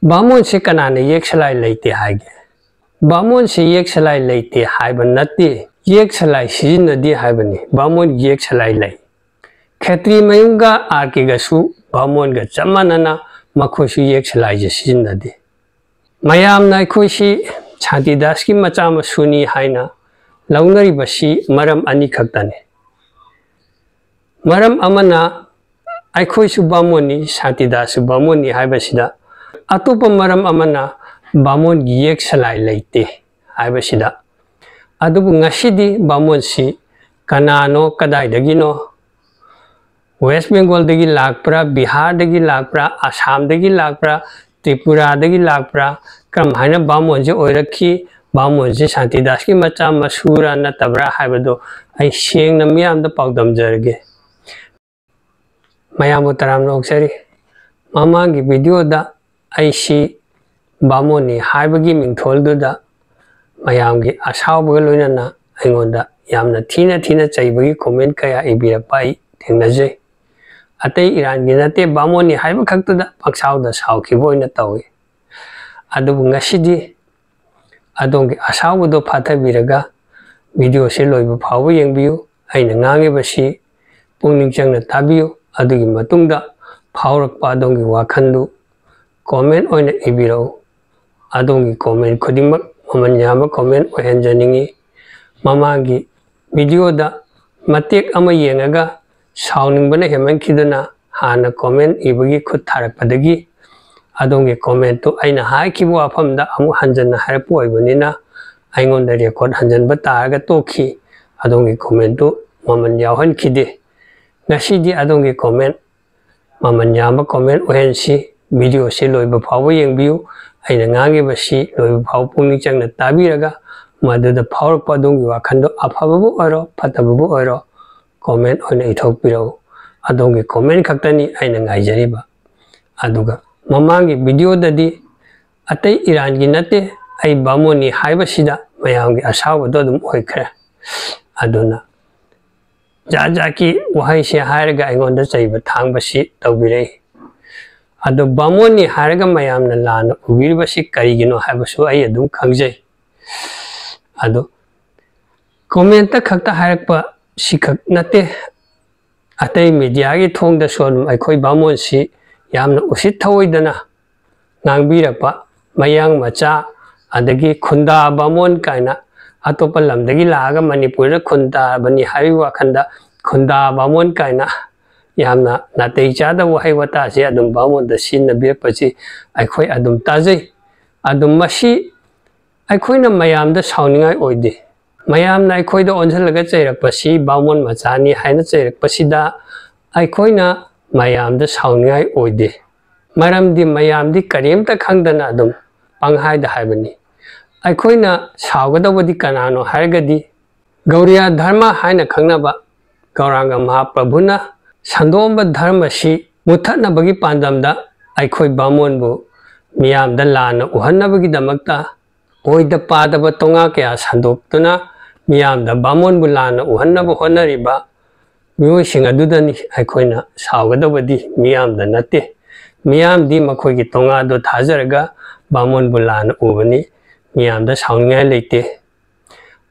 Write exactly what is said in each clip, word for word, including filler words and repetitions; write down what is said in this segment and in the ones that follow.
ꯕꯥꯃꯣꯟꯁꯦ ꯀꯅꯥꯅ ꯌꯦꯛ ꯁꯂꯥꯏ ꯂꯩꯇꯦ ꯍꯥꯏꯒꯦ? ꯕꯥꯃꯣꯟꯁꯦ ꯌꯦꯛ ꯁꯂꯥꯏ ꯂꯩꯇꯦ ꯍꯥꯏꯕ ꯅꯠꯇꯦ, ꯌꯦꯛ ꯁꯂꯥꯏ ꯁꯤꯖꯤꯟꯅꯗꯦ ꯍꯥꯏꯕꯅꯤ꯫ ꯕꯥꯃꯣꯟ ꯌꯦꯛ ꯁꯂꯥꯏ ꯂꯩ꯫ ꯈꯦꯇ꯭ꯔꯤ ꯃꯌꯨꯝꯒ ꯑꯥꯔ ꯀꯦꯒꯁꯨ ꯕꯥꯃꯣꯟꯒ ꯆꯞ ꯃꯥꯟꯅꯅ ꯃꯈꯣꯏꯁꯨ ꯌꯦꯛ ꯁꯂꯥꯏꯁꯦ ꯁꯤꯖꯤꯟꯅꯗꯦ꯫ ꯃꯌꯥꯝꯅ ꯑꯩꯈꯣꯏꯁꯤ ꯁꯥꯟꯇꯤꯗꯥꯁꯀꯤ ꯃꯆꯥ ꯃꯁꯨꯅꯤ ꯍꯥꯏꯅ ꯂꯧꯅꯔꯤꯕꯁꯤ ꯃꯔꯝ ꯑꯅꯤꯈꯛꯇꯅꯤ꯫ ꯃꯔꯝ ꯑꯃꯅ ꯑꯩꯈꯣꯏꯁꯨ ꯕꯥꯃꯣꯟꯅꯤ, ꯁꯥꯟꯇꯤꯗꯥꯁꯁꯨ ꯕꯥꯃꯣꯟꯅꯤ ꯍꯥꯏꯕꯁꯤꯗ, ꯑꯇꯣꯞꯄ ꯃꯔꯝ ꯑꯃꯅ ꯕꯥꯃꯣꯟꯒꯤ ꯌꯦꯛ ꯁꯂꯥꯏ ꯂꯩꯇꯦ ꯍꯥꯏꯕꯁꯤꯗ꯫ ꯑꯗꯨꯕꯨ ꯉꯁꯤꯗꯤ ꯕꯥꯃꯣꯟꯁꯤ ꯀꯅꯥꯅꯣ, ꯀꯗꯥꯏꯗꯒꯤꯅꯣ, ꯋꯦꯁ ꯕꯦꯡꯒꯣꯜꯗꯒꯤ ꯂꯥꯛꯄ꯭ꯔꯥ, ꯕꯤꯍꯥꯔꯗꯒꯤ ꯂꯥꯛꯄ꯭ꯔꯥ, ꯑꯁꯥꯝꯗꯒꯤ ꯂꯥꯛꯄ꯭ꯔꯥ, ꯇ꯭ꯔꯤꯄꯨꯔꯥꯗꯒꯤ ꯂꯥꯛꯄ꯭ꯔꯥ, ꯀꯔꯝ ꯍꯥꯏꯅ ꯕꯥꯃꯣꯟꯁꯦ ꯑꯣꯏꯔꯛꯈꯤ, ꯕꯥꯃꯣꯟꯁꯦ ꯁꯥꯟꯇꯤꯗꯥꯁꯀꯤ ꯃꯆꯥ ꯃꯁꯨꯔꯥ ꯅꯠꯇꯕ꯭ꯔꯥ ꯍꯥꯏꯕꯗꯣ ꯑꯩ ꯁꯦꯡꯅ ꯃꯤꯌꯥꯝꯗ ꯄꯥꯎꯗꯝꯖꯔꯒꯦ꯫ ꯃꯌꯥꯝꯕꯨ ꯇꯔꯥꯝꯅ ꯑꯣꯛꯆꯔꯤ꯫ ꯃꯃꯥꯡꯒꯤ ꯚꯤꯗꯤꯑꯣꯗ ꯑꯩꯁꯤ ꯕꯥꯃꯣꯟꯅꯤ ꯍꯥꯏꯕꯒꯤ ꯃꯤꯡꯊꯣꯜꯗꯨꯗ ꯃꯌꯥꯝꯒꯤ ꯑꯁꯥꯎꯕꯒ ꯂꯣꯏꯅꯅ ꯑꯩꯉꯣꯟꯗ ꯌꯥꯝꯅ ꯊꯤꯅ ꯊꯤꯅ ꯆꯩꯕꯒꯤ ꯀꯣꯃꯦꯟ ꯀꯌꯥ ꯏꯕꯤꯔꯛꯄ ꯑꯩ ꯊꯦꯡꯅꯖꯩ꯫ ꯑꯇꯩ ꯏꯔꯥꯟꯒꯤ ꯅꯠꯇꯦ, ꯕꯥꯃꯣꯟꯅꯤ ꯍꯥꯏꯕ ꯈꯛꯇꯗ ꯄꯪꯁꯥꯎꯗ ꯁꯥꯎꯈꯤꯕ ꯑꯣꯏꯅ ꯇꯧꯏ꯫ ꯑꯗꯨꯕꯨ ꯉꯁꯤꯗꯤ ꯑꯗꯣꯝꯒꯤ ꯑꯁꯥꯎꯕꯗꯣ ꯐꯥꯊꯕꯤꯔꯒ ꯚꯤꯗꯤꯑꯣꯁꯦ ꯂꯣꯏꯕ ꯐꯥꯎꯕ ꯌꯦꯡꯕꯤꯌꯨ꯫ ꯑꯩꯅ ꯉꯥꯡꯉꯤꯕꯁꯤ ꯄꯨꯛꯅꯤꯡ ꯆꯪꯅ ꯇꯥꯕꯤꯌꯨ꯫ ꯑꯗꯨꯒꯤ ꯃꯇꯨꯡꯗ ꯐꯥꯎꯔꯛꯄ ꯑꯗꯣꯝꯒꯤ ꯋꯥꯈꯜꯗꯨ ꯀꯣꯃꯦꯟ ꯑꯣꯏꯅ ꯏꯕꯤꯔꯛꯎ꯫ ꯑꯗꯣꯝꯒꯤ ꯀꯣꯃꯦꯟ ꯈꯨꯗꯤꯡꯃꯛ ꯃꯃꯜ ꯌꯥꯝꯕ ꯀꯣꯃꯦꯟ ꯑꯣꯏꯍꯟꯖꯅꯤꯡꯏ꯫ ꯃꯃꯥꯡꯒꯤ ꯚꯤꯗꯤꯑꯣꯗ ꯃꯇꯦꯛ ꯑꯃ ꯌꯦꯡꯉꯒ ꯁꯥꯎꯅꯤꯡꯕꯅ ꯍꯦꯟꯃꯟꯈꯤꯗꯨꯅ ꯍꯥꯟꯅ ꯀꯣꯃꯦꯟ ꯏꯕꯒꯤ ꯈꯨꯠ ꯊꯥꯔꯛꯄꯗꯒꯤ ꯑꯗꯣꯝꯒꯤ ꯀꯣꯃꯦꯟꯇꯨ ꯑꯩꯅ ꯍꯥꯏꯈꯤꯕ ꯋꯥꯐꯝꯗ ꯑꯃꯨꯛ ꯍꯟꯖꯟꯅ ꯍꯥꯏꯔꯛꯄ ꯑꯣꯏꯕꯅꯤꯅ ꯑꯩꯉꯣꯟꯗ ꯔꯦꯀꯣꯔꯠ ꯍꯟꯖꯟꯕ ꯇꯥꯔꯒ ꯇꯣꯛꯈꯤ꯫ ꯑꯗꯣꯝꯒꯤ ꯀꯣꯃꯦꯟꯇꯨ ꯃꯃꯜ ꯌꯥꯎꯍꯟꯈꯤꯗꯦ꯫ ꯉꯁꯤꯗꯤ ꯑꯗꯣꯝꯒꯤ ꯀꯣꯃꯦꯟ ꯃꯃꯜ ꯌꯥꯝꯕ ꯀꯣꯃꯦꯟ ꯑꯣꯏꯍꯟꯁꯤ꯫ ꯚꯤꯗꯤꯑꯣꯁꯤ ꯂꯣꯏꯕ ꯐꯥꯎꯕ ꯌꯦꯡꯕꯤꯌꯨ꯫ ꯑꯩꯅ ꯉꯥꯡꯉꯤꯕꯁꯤ ꯂꯣꯏꯕ ꯐꯥꯎꯕ ꯄꯨꯛꯅꯤꯡ ꯆꯪꯅ ꯇꯥꯕꯤꯔꯒ ꯃꯗꯨꯗ ꯐꯥꯎꯔꯛꯄ ꯑꯗꯣꯝꯒꯤ ꯋꯥꯈꯜꯗꯣ ꯑꯐꯕꯕꯨ ꯑꯣꯏꯔꯣ ꯐꯠꯇꯕꯕꯨ ꯑꯣꯏꯔꯣ ꯀꯣꯃꯦꯟ ꯑꯣꯏꯅ ꯏꯊꯣꯛꯄꯤꯔꯛꯎ꯫ ꯑꯗꯣꯝꯒꯤ ꯀꯣꯃꯦꯟ ꯈꯛꯇꯅꯤ ꯑꯩꯅ ꯉꯥꯏꯖꯔꯤꯕ꯫ ꯑꯗꯨꯒ ꯃꯃꯥꯡꯒꯤ ꯚꯤꯗꯤꯑꯣꯗꯗꯤ ꯑꯇꯩ ꯏꯔꯥꯟꯒꯤ ꯅꯠꯇꯦ, ꯑꯩ ꯕꯥꯃꯣꯟꯅꯤ ꯍꯥꯏꯕꯁꯤꯗ ꯃꯌꯥꯝꯒꯤ ꯑꯁꯥꯎꯕꯗꯣ ꯑꯗꯨꯝ ꯑꯣꯏꯈ꯭ꯔꯦ꯫ ꯑꯗꯨꯅ ꯖꯥꯠ ꯖꯥꯠꯀꯤ ꯋꯥꯍꯩꯁꯦ ꯍꯥꯏꯔꯒ ꯑꯩꯉꯣꯟꯗ ꯆꯩꯕ ꯊꯥꯡꯕꯁꯤ ꯇꯧꯕꯤꯔꯛꯏ꯫ ꯑꯗꯣ ꯕꯥꯃꯣꯟꯅꯤ ꯍꯥꯏꯔꯒ ꯃꯌꯥꯝꯅ ꯂꯥꯟꯅ ꯎꯕꯤꯔꯤꯕꯁꯤ ꯀꯔꯤꯒꯤꯅꯣ ꯍꯥꯏꯕꯁꯨ ꯑꯩ ꯑꯗꯨꯝ ꯈꯪꯖꯩ꯫ ꯑꯗꯣ comment ꯈꯛꯇ ꯍꯥꯏꯔꯛꯄ ꯁꯤꯈꯛ ꯅꯠꯇꯦ, ꯑꯇꯩ media ꯒꯤ ꯊꯣꯡꯗꯁꯨ ꯑꯗꯨꯝ ꯑꯩꯈꯣꯏ ꯕꯥꯃꯣꯟꯁꯤ ꯌꯥꯝꯅ ꯎꯁꯤꯠ ꯊꯑꯣꯏꯗꯅ ꯉꯥꯡꯕꯤꯔꯛꯄ, ꯃꯌꯥꯡ ꯃꯆꯥ, ꯑꯗꯒꯤ ꯈꯨꯟꯗꯥ ꯕꯥꯃꯣꯟ ꯀꯥꯏꯅ, ꯑꯇꯣꯞꯄ ꯂꯝꯗꯒꯤ ꯂꯥꯛꯑꯒ ꯃꯅꯤꯄꯨꯔꯗ ꯈꯨꯟꯗꯥꯕꯅꯤ ꯍꯥꯏꯕꯒꯤ ꯋꯥꯈꯜꯗ ꯈꯨꯟꯗꯥ ꯕꯥꯃꯣꯟ ꯀꯥꯏꯅ ꯌꯥꯝꯅ ꯅꯥꯇꯩ ꯆꯥꯗꯕ ꯋꯥꯍꯩ ꯋꯥꯇꯥꯁꯦ ꯑꯗꯨꯝ ꯕꯥꯃꯣꯟꯗ ꯁꯤꯖꯤꯟꯅꯕꯤꯔꯛꯄꯁꯤ ꯑꯩꯈꯣꯏ ꯑꯗꯨꯝ ꯇꯥꯖꯩ꯫ ꯑꯗꯨꯝ ꯃꯁꯤ ꯑꯩꯈꯣꯏꯅ ꯃꯌꯥꯝꯗ ꯁꯥꯎꯅꯤꯡꯉꯥꯏ ꯑꯣꯏꯗꯦ꯫ ꯃꯌꯥꯝꯅ ꯑꯩꯈꯣꯏꯗ ꯑꯣꯟꯁꯤꯜꯂꯒ ꯆꯩꯔꯛꯄꯁꯤ ꯕꯥꯃꯣꯟ ꯃꯆꯥꯅꯤ ꯍꯥꯏꯅ ꯆꯩꯔꯛꯄꯁꯤꯗ ꯑꯩꯈꯣꯏꯅ ꯃꯌꯥꯝꯗ ꯁꯥꯎꯅꯤꯡꯉꯥꯏ ꯑꯣꯏꯗꯦ꯫ ꯃꯔꯝꯗꯤ ꯃꯌꯥꯝꯗꯤ ꯀꯔꯤꯝꯇ ꯈꯪꯗꯅ ꯑꯗꯨꯝ ꯄꯪꯍꯥꯏꯗ ꯍꯥꯏꯕꯅꯤ꯫ ꯑꯩꯈꯣꯏꯅ ꯁꯥꯎꯒꯗꯧꯕꯗꯤ ꯀꯅꯥꯅꯣ ꯍꯥꯏꯔꯒꯗꯤ ꯒꯧꯔꯤꯌꯥ ꯙꯔꯃ ꯍꯥꯏꯅ ꯈꯪꯅꯕ ꯒꯧꯔꯥꯡꯒ ꯃꯍꯥꯄ꯭ꯔꯚꯨꯅ ꯁꯟꯗꯣꯛꯑꯝꯕ ꯙꯔꯃꯁꯤ ꯃꯨꯠꯊꯠꯅꯕꯒꯤ ꯄꯥꯟꯗꯝꯗ ꯑꯩꯈꯣꯏ ꯕꯥꯃꯣꯟꯕꯨ ꯃꯤꯌꯥꯝꯗ ꯂꯥꯟꯅ ꯎꯍꯟꯅꯕꯒꯤꯗꯃꯛꯇ ꯑꯣꯏꯗ ꯄꯥꯗꯕ ꯇꯣꯉꯥ ꯀꯌꯥ ꯁꯟꯗꯣꯛꯇꯨꯅ ꯃꯤꯌꯥꯝꯗ ꯕꯥꯃꯣꯟꯕꯨ ꯂꯥꯟꯅ ꯎꯍꯟꯅꯕ ꯍꯣꯠꯅꯔꯤꯕ ꯃꯤꯑꯣꯏꯁꯤꯡ ꯑꯗꯨꯗꯅꯤ ꯑꯩꯈꯣꯏꯅ ꯁꯥꯎꯒꯗꯕꯗꯤ, ꯃꯤꯌꯥꯝꯗ ꯅꯠꯇꯦ꯫ ꯃꯤꯌꯥꯝꯗꯤ ꯃꯈꯣꯏꯒꯤ ꯇꯣꯉꯥꯗꯣ ꯊꯥꯖꯔꯒ ꯕꯥꯃꯣꯟꯕꯨ ꯂꯥꯟꯅ ꯎꯕꯅꯤ, ꯃꯤꯌꯥꯝꯗ ꯁꯥꯎꯅꯤꯡꯉꯥꯏ ꯂꯩꯇꯦ꯫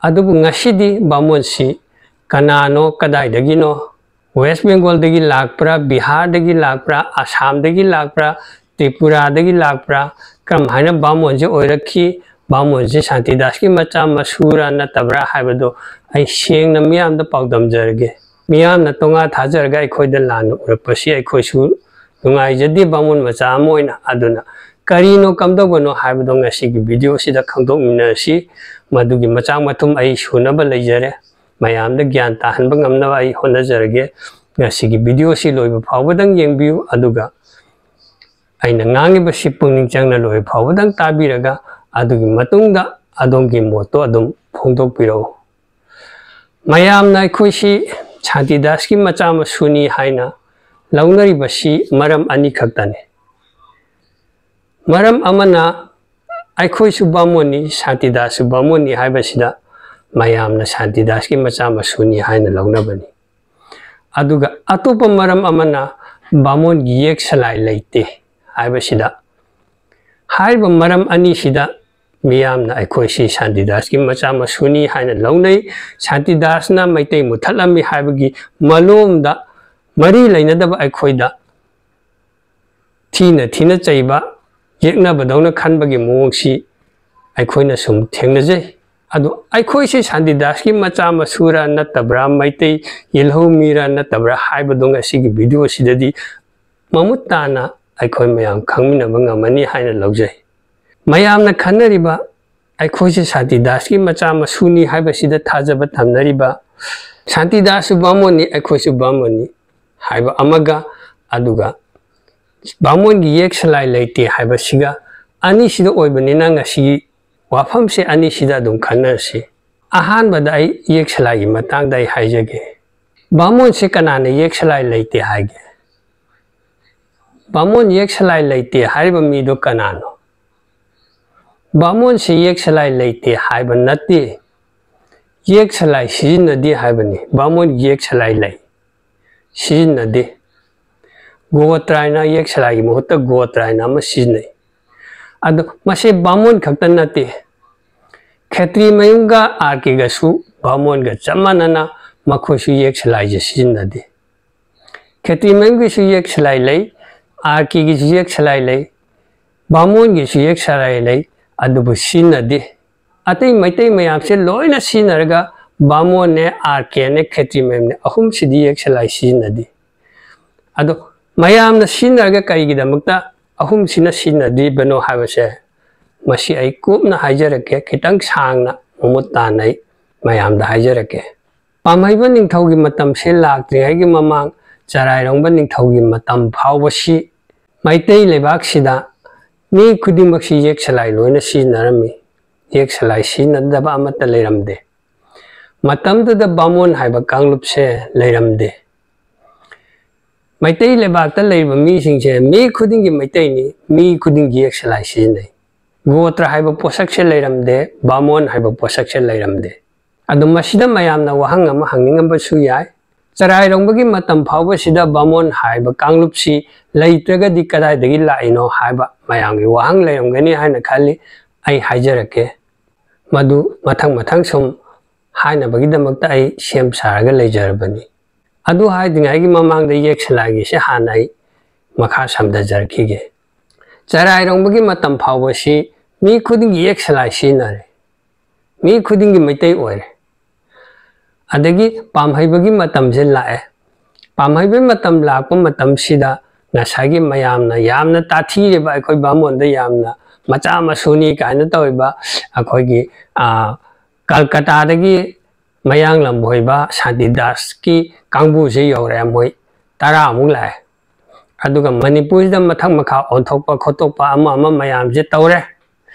ꯑꯗꯨꯕꯨ ꯉꯁꯤꯗꯤ ꯕꯥꯃꯣꯟꯁꯤ ꯀꯅꯥꯅꯣ, ꯀꯗꯥꯏꯗꯒꯤꯅꯣ, West Bengal ꯗꯒꯤ ꯂꯥꯛꯄ꯭ꯔꯥ, ꯕꯤꯍꯥꯔꯗꯒꯤ ꯂꯥꯛꯄ꯭ꯔꯥ, ꯑꯁꯥꯝꯗꯒꯤ ꯂꯥꯛꯄ꯭ꯔꯥ, ꯇ꯭ꯔꯤꯄꯨꯔꯥꯗꯒꯤ ꯂꯥꯛꯄ꯭ꯔꯥ, ꯀꯔꯝ ꯍꯥꯏꯅ ꯕꯥꯃꯣꯟꯁꯦ ꯑꯣꯏꯔꯛꯈꯤ, ꯕꯥꯃꯣꯟꯁꯦ ꯁꯥꯟꯇꯤꯗꯥꯁꯀꯤ ꯃꯆꯥ ꯃꯁꯨꯔꯥ ꯅꯠꯇꯕ꯭ꯔꯥ ꯍꯥꯏꯕꯗꯣ ꯑꯩ ꯁꯦꯡꯅ ꯃꯤꯌꯥꯝꯗ ꯄꯥꯎꯗꯝꯖꯔꯒꯦ꯫ ꯃꯤꯌꯥꯝꯅ ꯇꯣꯉꯥ ꯊꯥꯖꯔꯒ ꯑꯩꯈꯣꯏꯗ ꯂꯥꯟꯅ ꯎꯔꯛꯄꯁꯤ ꯑꯩꯈꯣꯏꯁꯨ ꯅꯨꯡꯉꯥꯏꯖꯗꯦ ꯕꯥꯃꯣꯟ ꯃꯆꯥ ꯑꯃ ꯑꯣꯏꯅ꯫ ꯑꯗꯨꯅ ꯀꯔꯤꯅꯣ ꯀꯝꯗꯧꯕꯅꯣ ꯍꯥꯏꯕꯗꯣ ꯉꯁꯤꯒꯤ video ꯁꯤꯗ ꯈꯪꯗꯣꯛꯃꯤꯟꯅꯔꯁꯤ꯫ ꯃꯗꯨꯒꯤ ꯃꯆꯥꯛ ꯃꯊꯨꯝ ꯑꯩ ꯁꯨꯅꯕ ꯂꯩꯖꯔꯦ꯫ ꯃꯌꯥꯝꯗ ꯒ꯭ꯌꯥꯟ ꯇꯥꯍꯟꯕ ꯉꯝꯅꯕ ꯑꯩ ꯍꯣꯠꯅꯖꯔꯒꯦ꯫ ꯉꯁꯤꯒꯤ video ꯁꯤ ꯂꯣꯏꯕ ꯐꯥꯎꯕꯗꯪ ꯌꯦꯡꯕꯤꯌꯨ, ꯑꯗꯨꯒ ꯑꯩꯅ ꯉꯥꯡꯉꯤꯕꯁꯤ ꯄꯨꯛꯅꯤꯡ ꯆꯪꯅ ꯂꯣꯏꯕ ꯐꯥꯎꯕꯗꯪ ꯇꯥꯕꯤꯔꯒ ꯑꯗꯨꯒꯤ ꯃꯇꯨꯡꯗ ꯑꯗꯣꯝꯒꯤ ꯃꯣꯠꯇꯣ ꯑꯗꯨꯝ ꯐꯣꯡꯗꯣꯛꯄꯤꯔꯛꯎ꯫ ꯃꯌꯥꯝꯅ ꯑꯩꯈꯣꯏꯁꯤ ꯁꯥꯟꯇꯤꯗꯥꯁꯀꯤ ꯃꯆꯥ ꯃꯁꯨꯅꯤ ꯍꯥꯏꯅ ꯂꯧꯅꯔꯤꯕꯁꯤ ꯃꯔꯝ ꯑꯅꯤꯈꯛꯇꯅꯤ꯫ ꯃꯔꯝ ꯑꯃꯅ ꯑꯩꯈꯣꯏꯁꯨ ꯕꯥꯃꯣꯟꯅꯤ, ꯁꯥꯟꯇꯤꯗꯥꯁꯁꯨ ꯕꯥꯃꯣꯟꯅꯤ ꯍꯥꯏꯕꯁꯤꯗ ꯃꯌꯥꯝꯅ ꯁꯥꯟꯇꯤꯗꯥꯁꯀꯤ ꯃꯆꯥ ꯃꯁꯨꯅꯤ ꯍꯥꯏꯅ ꯂꯧꯅꯕꯅꯤ꯫ ꯑꯗꯨꯒ ꯑꯇꯣꯞꯄ ꯃꯔꯝ ꯑꯃꯅ ꯕꯥꯃꯣꯟꯒꯤ ꯌꯦꯛ ꯁꯂꯥꯏ ꯂꯩꯇꯦ꯫ ꯍꯥꯏꯕꯁꯤꯗ, ꯍꯥꯏꯔꯤꯕ ꯃꯔꯝ ꯑꯅꯤꯁꯤꯗ ꯃꯤꯌꯥꯝꯅ ꯑꯩꯈꯣꯏꯁꯤ ꯁꯥꯟꯇꯤꯗꯥꯁꯀꯤ ꯃꯆꯥ ꯃꯁꯨꯅꯤ ꯍꯥꯏꯅ ꯂꯧꯅꯩ꯫ ꯁꯥꯟꯇꯤꯗꯥꯁꯅ ꯃꯩꯇꯩ ꯃꯨꯠꯊꯠꯂꯝꯃꯤ ꯍꯥꯏꯕꯒꯤ ꯃꯂꯣꯝꯗ ꯃꯔꯤ ꯂꯩꯅꯗꯕ ꯑꯩꯈꯣꯏꯗ ꯊꯤꯅ ꯊꯤꯅ ꯆꯩꯕ, ꯌꯦꯛꯅꯕꯗꯧꯅ ꯈꯟꯕꯒꯤ ꯃꯑꯣꯡꯁꯤ ꯑꯩꯈꯣꯏꯅ ꯁꯨꯝ ꯊꯦꯡꯅꯖꯩ꯫ ꯑꯗꯣ ꯑꯩꯈꯣꯏꯁꯤ ꯁꯥꯟꯇꯤꯗꯥꯁꯀꯤ ꯃꯆꯥ ꯃꯁꯨꯔꯥ ꯅꯠꯇꯕ꯭ꯔꯥ, ꯃꯩꯇꯩ ꯌꯦꯜꯍꯧꯃꯤꯔꯥ ꯅꯠꯇꯕ꯭ꯔꯥ ꯍꯥꯏꯕꯗꯣ ꯉꯁꯤꯒꯤ video ꯑꯁꯤꯗꯗꯤ ꯃꯃꯨꯠ ꯇꯥꯅ ꯑꯩꯈꯣꯏ ꯃꯌꯥꯝ ꯈꯪꯃꯤꯟꯅꯕ ꯉꯝꯃꯅꯤ ꯍꯥꯏꯅ ꯂꯧꯖꯩ꯫ ꯃꯌꯥꯝꯅ ꯈꯟꯅꯔꯤꯕ ꯑꯩꯈꯣꯏꯁꯦ ꯁꯥꯟꯇꯤꯗꯥꯁꯀꯤ ꯃꯆꯥ ꯃꯁꯨꯅꯤ ꯍꯥꯏꯕꯁꯤꯗ ꯊꯥꯖꯕ ꯊꯝꯅꯔꯤꯕ, ꯁꯥꯟꯇꯤꯗꯥꯁꯁꯨ ꯕꯥꯃꯣꯟꯅꯤ, ꯑꯩꯈꯣꯏꯁꯨ ꯕꯥꯃꯣꯟꯅꯤ ꯍꯥꯏꯕ ꯑꯃꯒ, ꯑꯗꯨꯒ ꯕꯥꯃꯣꯟꯒꯤ ꯌꯦꯛ ꯁꯂꯥꯏ ꯂꯩꯇꯦ ꯍꯥꯏꯕꯁꯤꯒ, ꯑꯅꯤꯁꯤꯗ ꯑꯣꯏꯕꯅꯤꯅ ꯉꯁꯤꯒꯤ ꯋꯥꯐꯝꯁꯦ ꯑꯅꯤꯁꯤꯗ ꯑꯗꯨꯝ ꯈꯟꯅꯔꯁꯤ꯫ ꯑꯍꯥꯟꯕꯗ ꯑꯩ ꯌꯦꯛ ꯁꯂꯥꯏꯒꯤ ꯃꯇꯥꯡꯗ ꯑꯩ ꯍꯥꯏꯖꯒꯦ꯫ ꯕꯥꯃꯣꯟꯁꯦ ꯀꯅꯥꯅ ꯌꯦꯛ ꯁꯂꯥꯏ ꯂꯩꯇꯦ ꯍꯥꯏꯒꯦ? ꯕꯥꯃꯣꯟ ꯌꯦꯛ ꯁꯂꯥꯏ ꯂꯩꯇꯦ ꯍꯥꯏꯔꯤꯕ ꯃꯤꯗꯣ ꯀꯅꯥꯅꯣ? ꯕꯥꯃꯣꯟꯁꯦ ꯌꯦꯛ ꯁꯂꯥꯏ ꯂꯩꯇꯦ ꯍꯥꯏꯕ ꯅꯠꯇꯦ, ꯌꯦꯛ ꯁꯂꯥꯏ ꯁꯤꯖꯤꯟꯅꯗꯦ ꯍꯥꯏꯕꯅꯤ꯫ ꯕꯥꯃꯣꯟ ꯌꯦꯛ ꯁꯂꯥꯏ ꯂꯩ, ꯁꯤꯖꯤꯟꯅꯗꯦ꯫ ꯒꯣꯇ꯭ꯔ ꯍꯥꯏꯅ ꯌꯦꯛ ꯁꯂꯥꯏꯒꯤ ꯃꯍꯨꯠꯇ ꯒꯣꯇ꯭ꯔ ꯍꯥꯏꯅ ꯑꯃ ꯁꯤꯖꯤꯟꯅꯩ꯫ ꯑꯗꯣ ꯃꯁꯤ ꯕꯥꯃꯣꯟ ꯈꯛꯇ ꯅꯠꯇꯦ, ꯈꯦꯇ꯭ꯔꯤ ꯃꯌꯨꯝꯒ ꯑꯥꯔ ꯀꯦꯒꯁꯨ ꯕꯥꯃꯣꯟꯒ ꯆꯞ ꯃꯥꯟꯅꯅ ꯃꯈꯣꯏꯁꯨ ꯌꯦꯛ ꯁꯂꯥꯏꯁꯦ ꯁꯤꯖꯤꯟꯅꯗꯦ꯫ ꯈꯦꯇ꯭ꯔꯤ ꯃꯌꯨꯝꯒꯤꯁꯨ ꯌꯦꯛ ꯁꯂꯥꯏ ꯂꯩ, ꯑꯥꯔ ꯀꯦꯒꯤꯁꯨ ꯌꯦꯛ ꯁꯂꯥꯏ ꯂꯩ, ꯕꯥꯃꯣꯟꯒꯤꯁꯨ ꯌꯦꯛ ꯁꯂꯥꯏ ꯂꯩ, ꯑꯗꯨꯕꯨ ꯁꯤꯖꯤꯟꯅꯗꯦ꯫ ꯑꯇꯩ ꯃꯩꯇꯩ ꯃꯌꯥꯝꯁꯦ ꯂꯣꯏꯅ ꯁꯤꯖꯤꯟꯅꯔꯒ ꯕꯥꯃꯣꯟꯅꯦ, ꯑꯥꯔ ꯀꯦꯅꯦ, ꯈꯦꯇ꯭ꯔꯤ ꯃꯌꯨꯝꯅꯦ, ꯑꯍꯨꯝꯁꯤꯗꯤ ꯌꯦꯛ ꯁꯂꯥꯏ ꯁꯤꯖꯤꯟꯅꯗꯦ꯫ ꯑꯗꯣ ꯃꯌꯥꯝꯅ ꯁꯤꯖꯤꯟꯅꯔꯒ ꯀꯔꯤꯒꯤꯗꯃꯛꯇ ꯑꯍꯨꯝꯁꯤꯅ ꯁꯤꯖꯤꯟꯅꯗ꯭ꯔꯤꯕꯅꯣ ꯍꯥꯏꯕꯁꯦ ꯃꯁꯤ ꯑꯩ ꯀꯨꯞꯅ ꯍꯥꯏꯖꯔꯛꯀꯦ, ꯈꯤꯇꯪ ꯁꯥꯡꯅ ꯃꯃꯨꯠ ꯇꯥꯅ ꯑꯩ ꯃꯌꯥꯝꯗ ꯍꯥꯏꯖꯔꯛꯀꯦ꯫ ꯄꯥꯝꯍꯩꯕ ꯅꯤꯡꯊꯧꯒꯤ ꯃꯇꯝꯁꯦ ꯂꯥꯛꯇ꯭ꯔꯤꯉꯩꯒꯤ ꯃꯃꯥꯡ ꯆꯔꯥꯏꯔꯣꯡꯕ ꯅꯤꯡꯊꯧꯒꯤ ꯃꯇꯝ ꯐꯥꯎꯕꯁꯤ ꯃꯩꯇꯩ ꯂꯩꯕꯥꯛꯁꯤꯗ ꯃꯤ ꯈꯨꯗꯤꯡꯃꯛꯁꯤ ꯌꯦꯛ ꯁꯂꯥꯏ ꯂꯣꯏꯅ ꯁꯤꯖꯤꯟꯅꯔꯝꯃꯤ꯫ ꯌꯦꯛ ꯁꯂꯥꯏ ꯁꯤꯖꯤꯟꯅꯗꯕ ꯑꯃꯠꯇ ꯂꯩꯔꯝꯗꯦ꯫ ꯃꯇꯝꯗꯨꯗ ꯕꯥꯃꯣꯟ ꯍꯥꯏꯕ ꯀꯥꯡꯂꯨꯞꯁꯦ ꯂꯩꯔꯝꯗꯦ꯫ ꯃꯩꯇꯩ ꯂꯩꯕꯥꯛꯇ ꯂꯩꯔꯤꯕ ꯃꯤꯁꯤꯡꯁꯦ ꯃꯤ ꯈꯨꯗꯤꯡꯒꯤ ꯃꯩꯇꯩꯅꯤ, ꯃꯤ ꯈꯨꯗꯤꯡꯒꯤ ꯌꯦꯛ ꯁꯂꯥꯏ ꯁꯤꯖꯤꯟꯅꯩ꯫ ꯒꯣꯇ꯭ꯔ ꯍꯥꯏꯕ ꯄꯣꯠꯁꯛꯁꯦ ꯂꯩꯔꯝꯗꯦ, ꯕꯥꯃꯣꯟ ꯍꯥꯏꯕ ꯄꯣꯠꯁꯛꯁꯦ ꯂꯩꯔꯝꯗꯦ꯫ ꯑꯗꯣ ꯃꯁꯤꯗ ꯃꯌꯥꯝꯅ ꯋꯥꯍꯪ ꯑꯃ ꯍꯪꯅꯤꯡꯉꯝꯕꯁꯨ ꯌꯥꯏ, ꯆꯔꯥꯏꯔꯣꯡꯕꯒꯤ ꯃꯇꯝ ꯐꯥꯎꯕꯁꯤꯗ ꯕꯥꯃꯣꯟ ꯍꯥꯏꯕ ꯀꯥꯡꯂꯨꯞꯁꯤ ꯂꯩꯇ꯭ꯔꯒꯗꯤ ꯀꯗꯥꯏꯗꯒꯤ ꯂꯥꯛꯏꯅꯣ ꯍꯥꯏꯕ ꯃꯌꯥꯝꯒꯤ ꯋꯥꯍꯪ ꯂꯩꯔꯝꯒꯅꯤ ꯍꯥꯏꯅ ꯈꯜꯂꯤ꯫ ꯑꯩ ꯍꯥꯏꯖꯔꯛꯀꯦ꯫ ꯃꯗꯨ ꯃꯊꯪ ꯃꯊꯪ ꯁꯨꯝ ꯍꯥꯏꯅꯕꯒꯤꯗꯃꯛꯇ ꯑꯩ ꯁꯦꯝ ꯁꯥꯔꯒ ꯂꯩꯖꯔꯕꯅꯤ꯫ ꯑꯗꯨ ꯍꯥꯏꯗ꯭ꯔꯤꯉꯩꯒꯤ ꯃꯃꯥꯡꯗ ꯌꯦꯛ ꯁꯂꯥꯏꯒꯤꯁꯦ ꯍꯥꯟꯅ ꯑꯩ ꯃꯈꯥ ꯁꯝꯊꯖꯔꯛꯈꯤꯒꯦ꯫ ꯆꯔꯥꯏꯔꯣꯡꯕꯒꯤ ꯃꯇꯝ ꯐꯥꯎꯕꯁꯤ ꯃꯤ ꯈꯨꯗꯤꯡꯒꯤ ꯌꯦꯛ ꯁꯂꯥꯏ ꯁꯤꯖꯤꯟꯅꯔꯦ꯫ ꯃꯤ ꯈꯨꯗꯤꯡꯒꯤ ꯃꯩꯇꯩ ꯑꯣꯏꯔꯦ꯫ ꯑꯗꯒꯤ ꯄꯥꯝꯍꯩꯕꯒꯤ ꯃꯇꯝꯁꯦ ꯂꯥꯛꯑꯦ꯫ ꯄꯥꯝꯍꯩꯕꯒꯤ ꯃꯇꯝ ꯂꯥꯛꯄ ꯃꯇꯝꯁꯤꯗ ꯉꯁꯥꯏꯒꯤ ꯃꯌꯥꯝꯅ ꯌꯥꯝꯅ ꯇꯥꯊꯤꯔꯤꯕ ꯑꯩꯈꯣꯏ ꯕꯥꯃꯣꯟꯗ ꯌꯥꯝꯅ ꯃꯆꯥ ꯃꯁꯨꯅꯤ ꯀꯥꯏꯅ ꯇꯧꯔꯤꯕ ꯑꯩꯈꯣꯏꯒꯤ, ꯑꯥ, ꯀꯜꯀꯇꯥꯗꯒꯤ ꯃꯌꯥꯡꯂꯝ ꯑꯣꯏꯕ ꯁꯥꯟꯇꯤꯗꯥꯁꯀꯤ ꯀꯥꯡꯕꯨꯁꯦ ꯌꯧꯔꯛꯑꯦ꯫ ꯃꯣꯏ ꯇꯔꯥꯃꯨꯛ ꯂꯥꯛꯑꯦ꯫ ꯑꯗꯨꯒ ꯃꯅꯤꯄꯨꯔꯁꯤꯗ ꯃꯊꯛ ꯃꯈꯥ ꯑꯣꯟꯊꯣꯛꯄ ꯈꯣꯠꯇꯣꯛꯄ ꯑꯃ ꯑꯃ ꯃꯌꯥꯝꯁꯦ ꯇꯧꯔꯦ꯫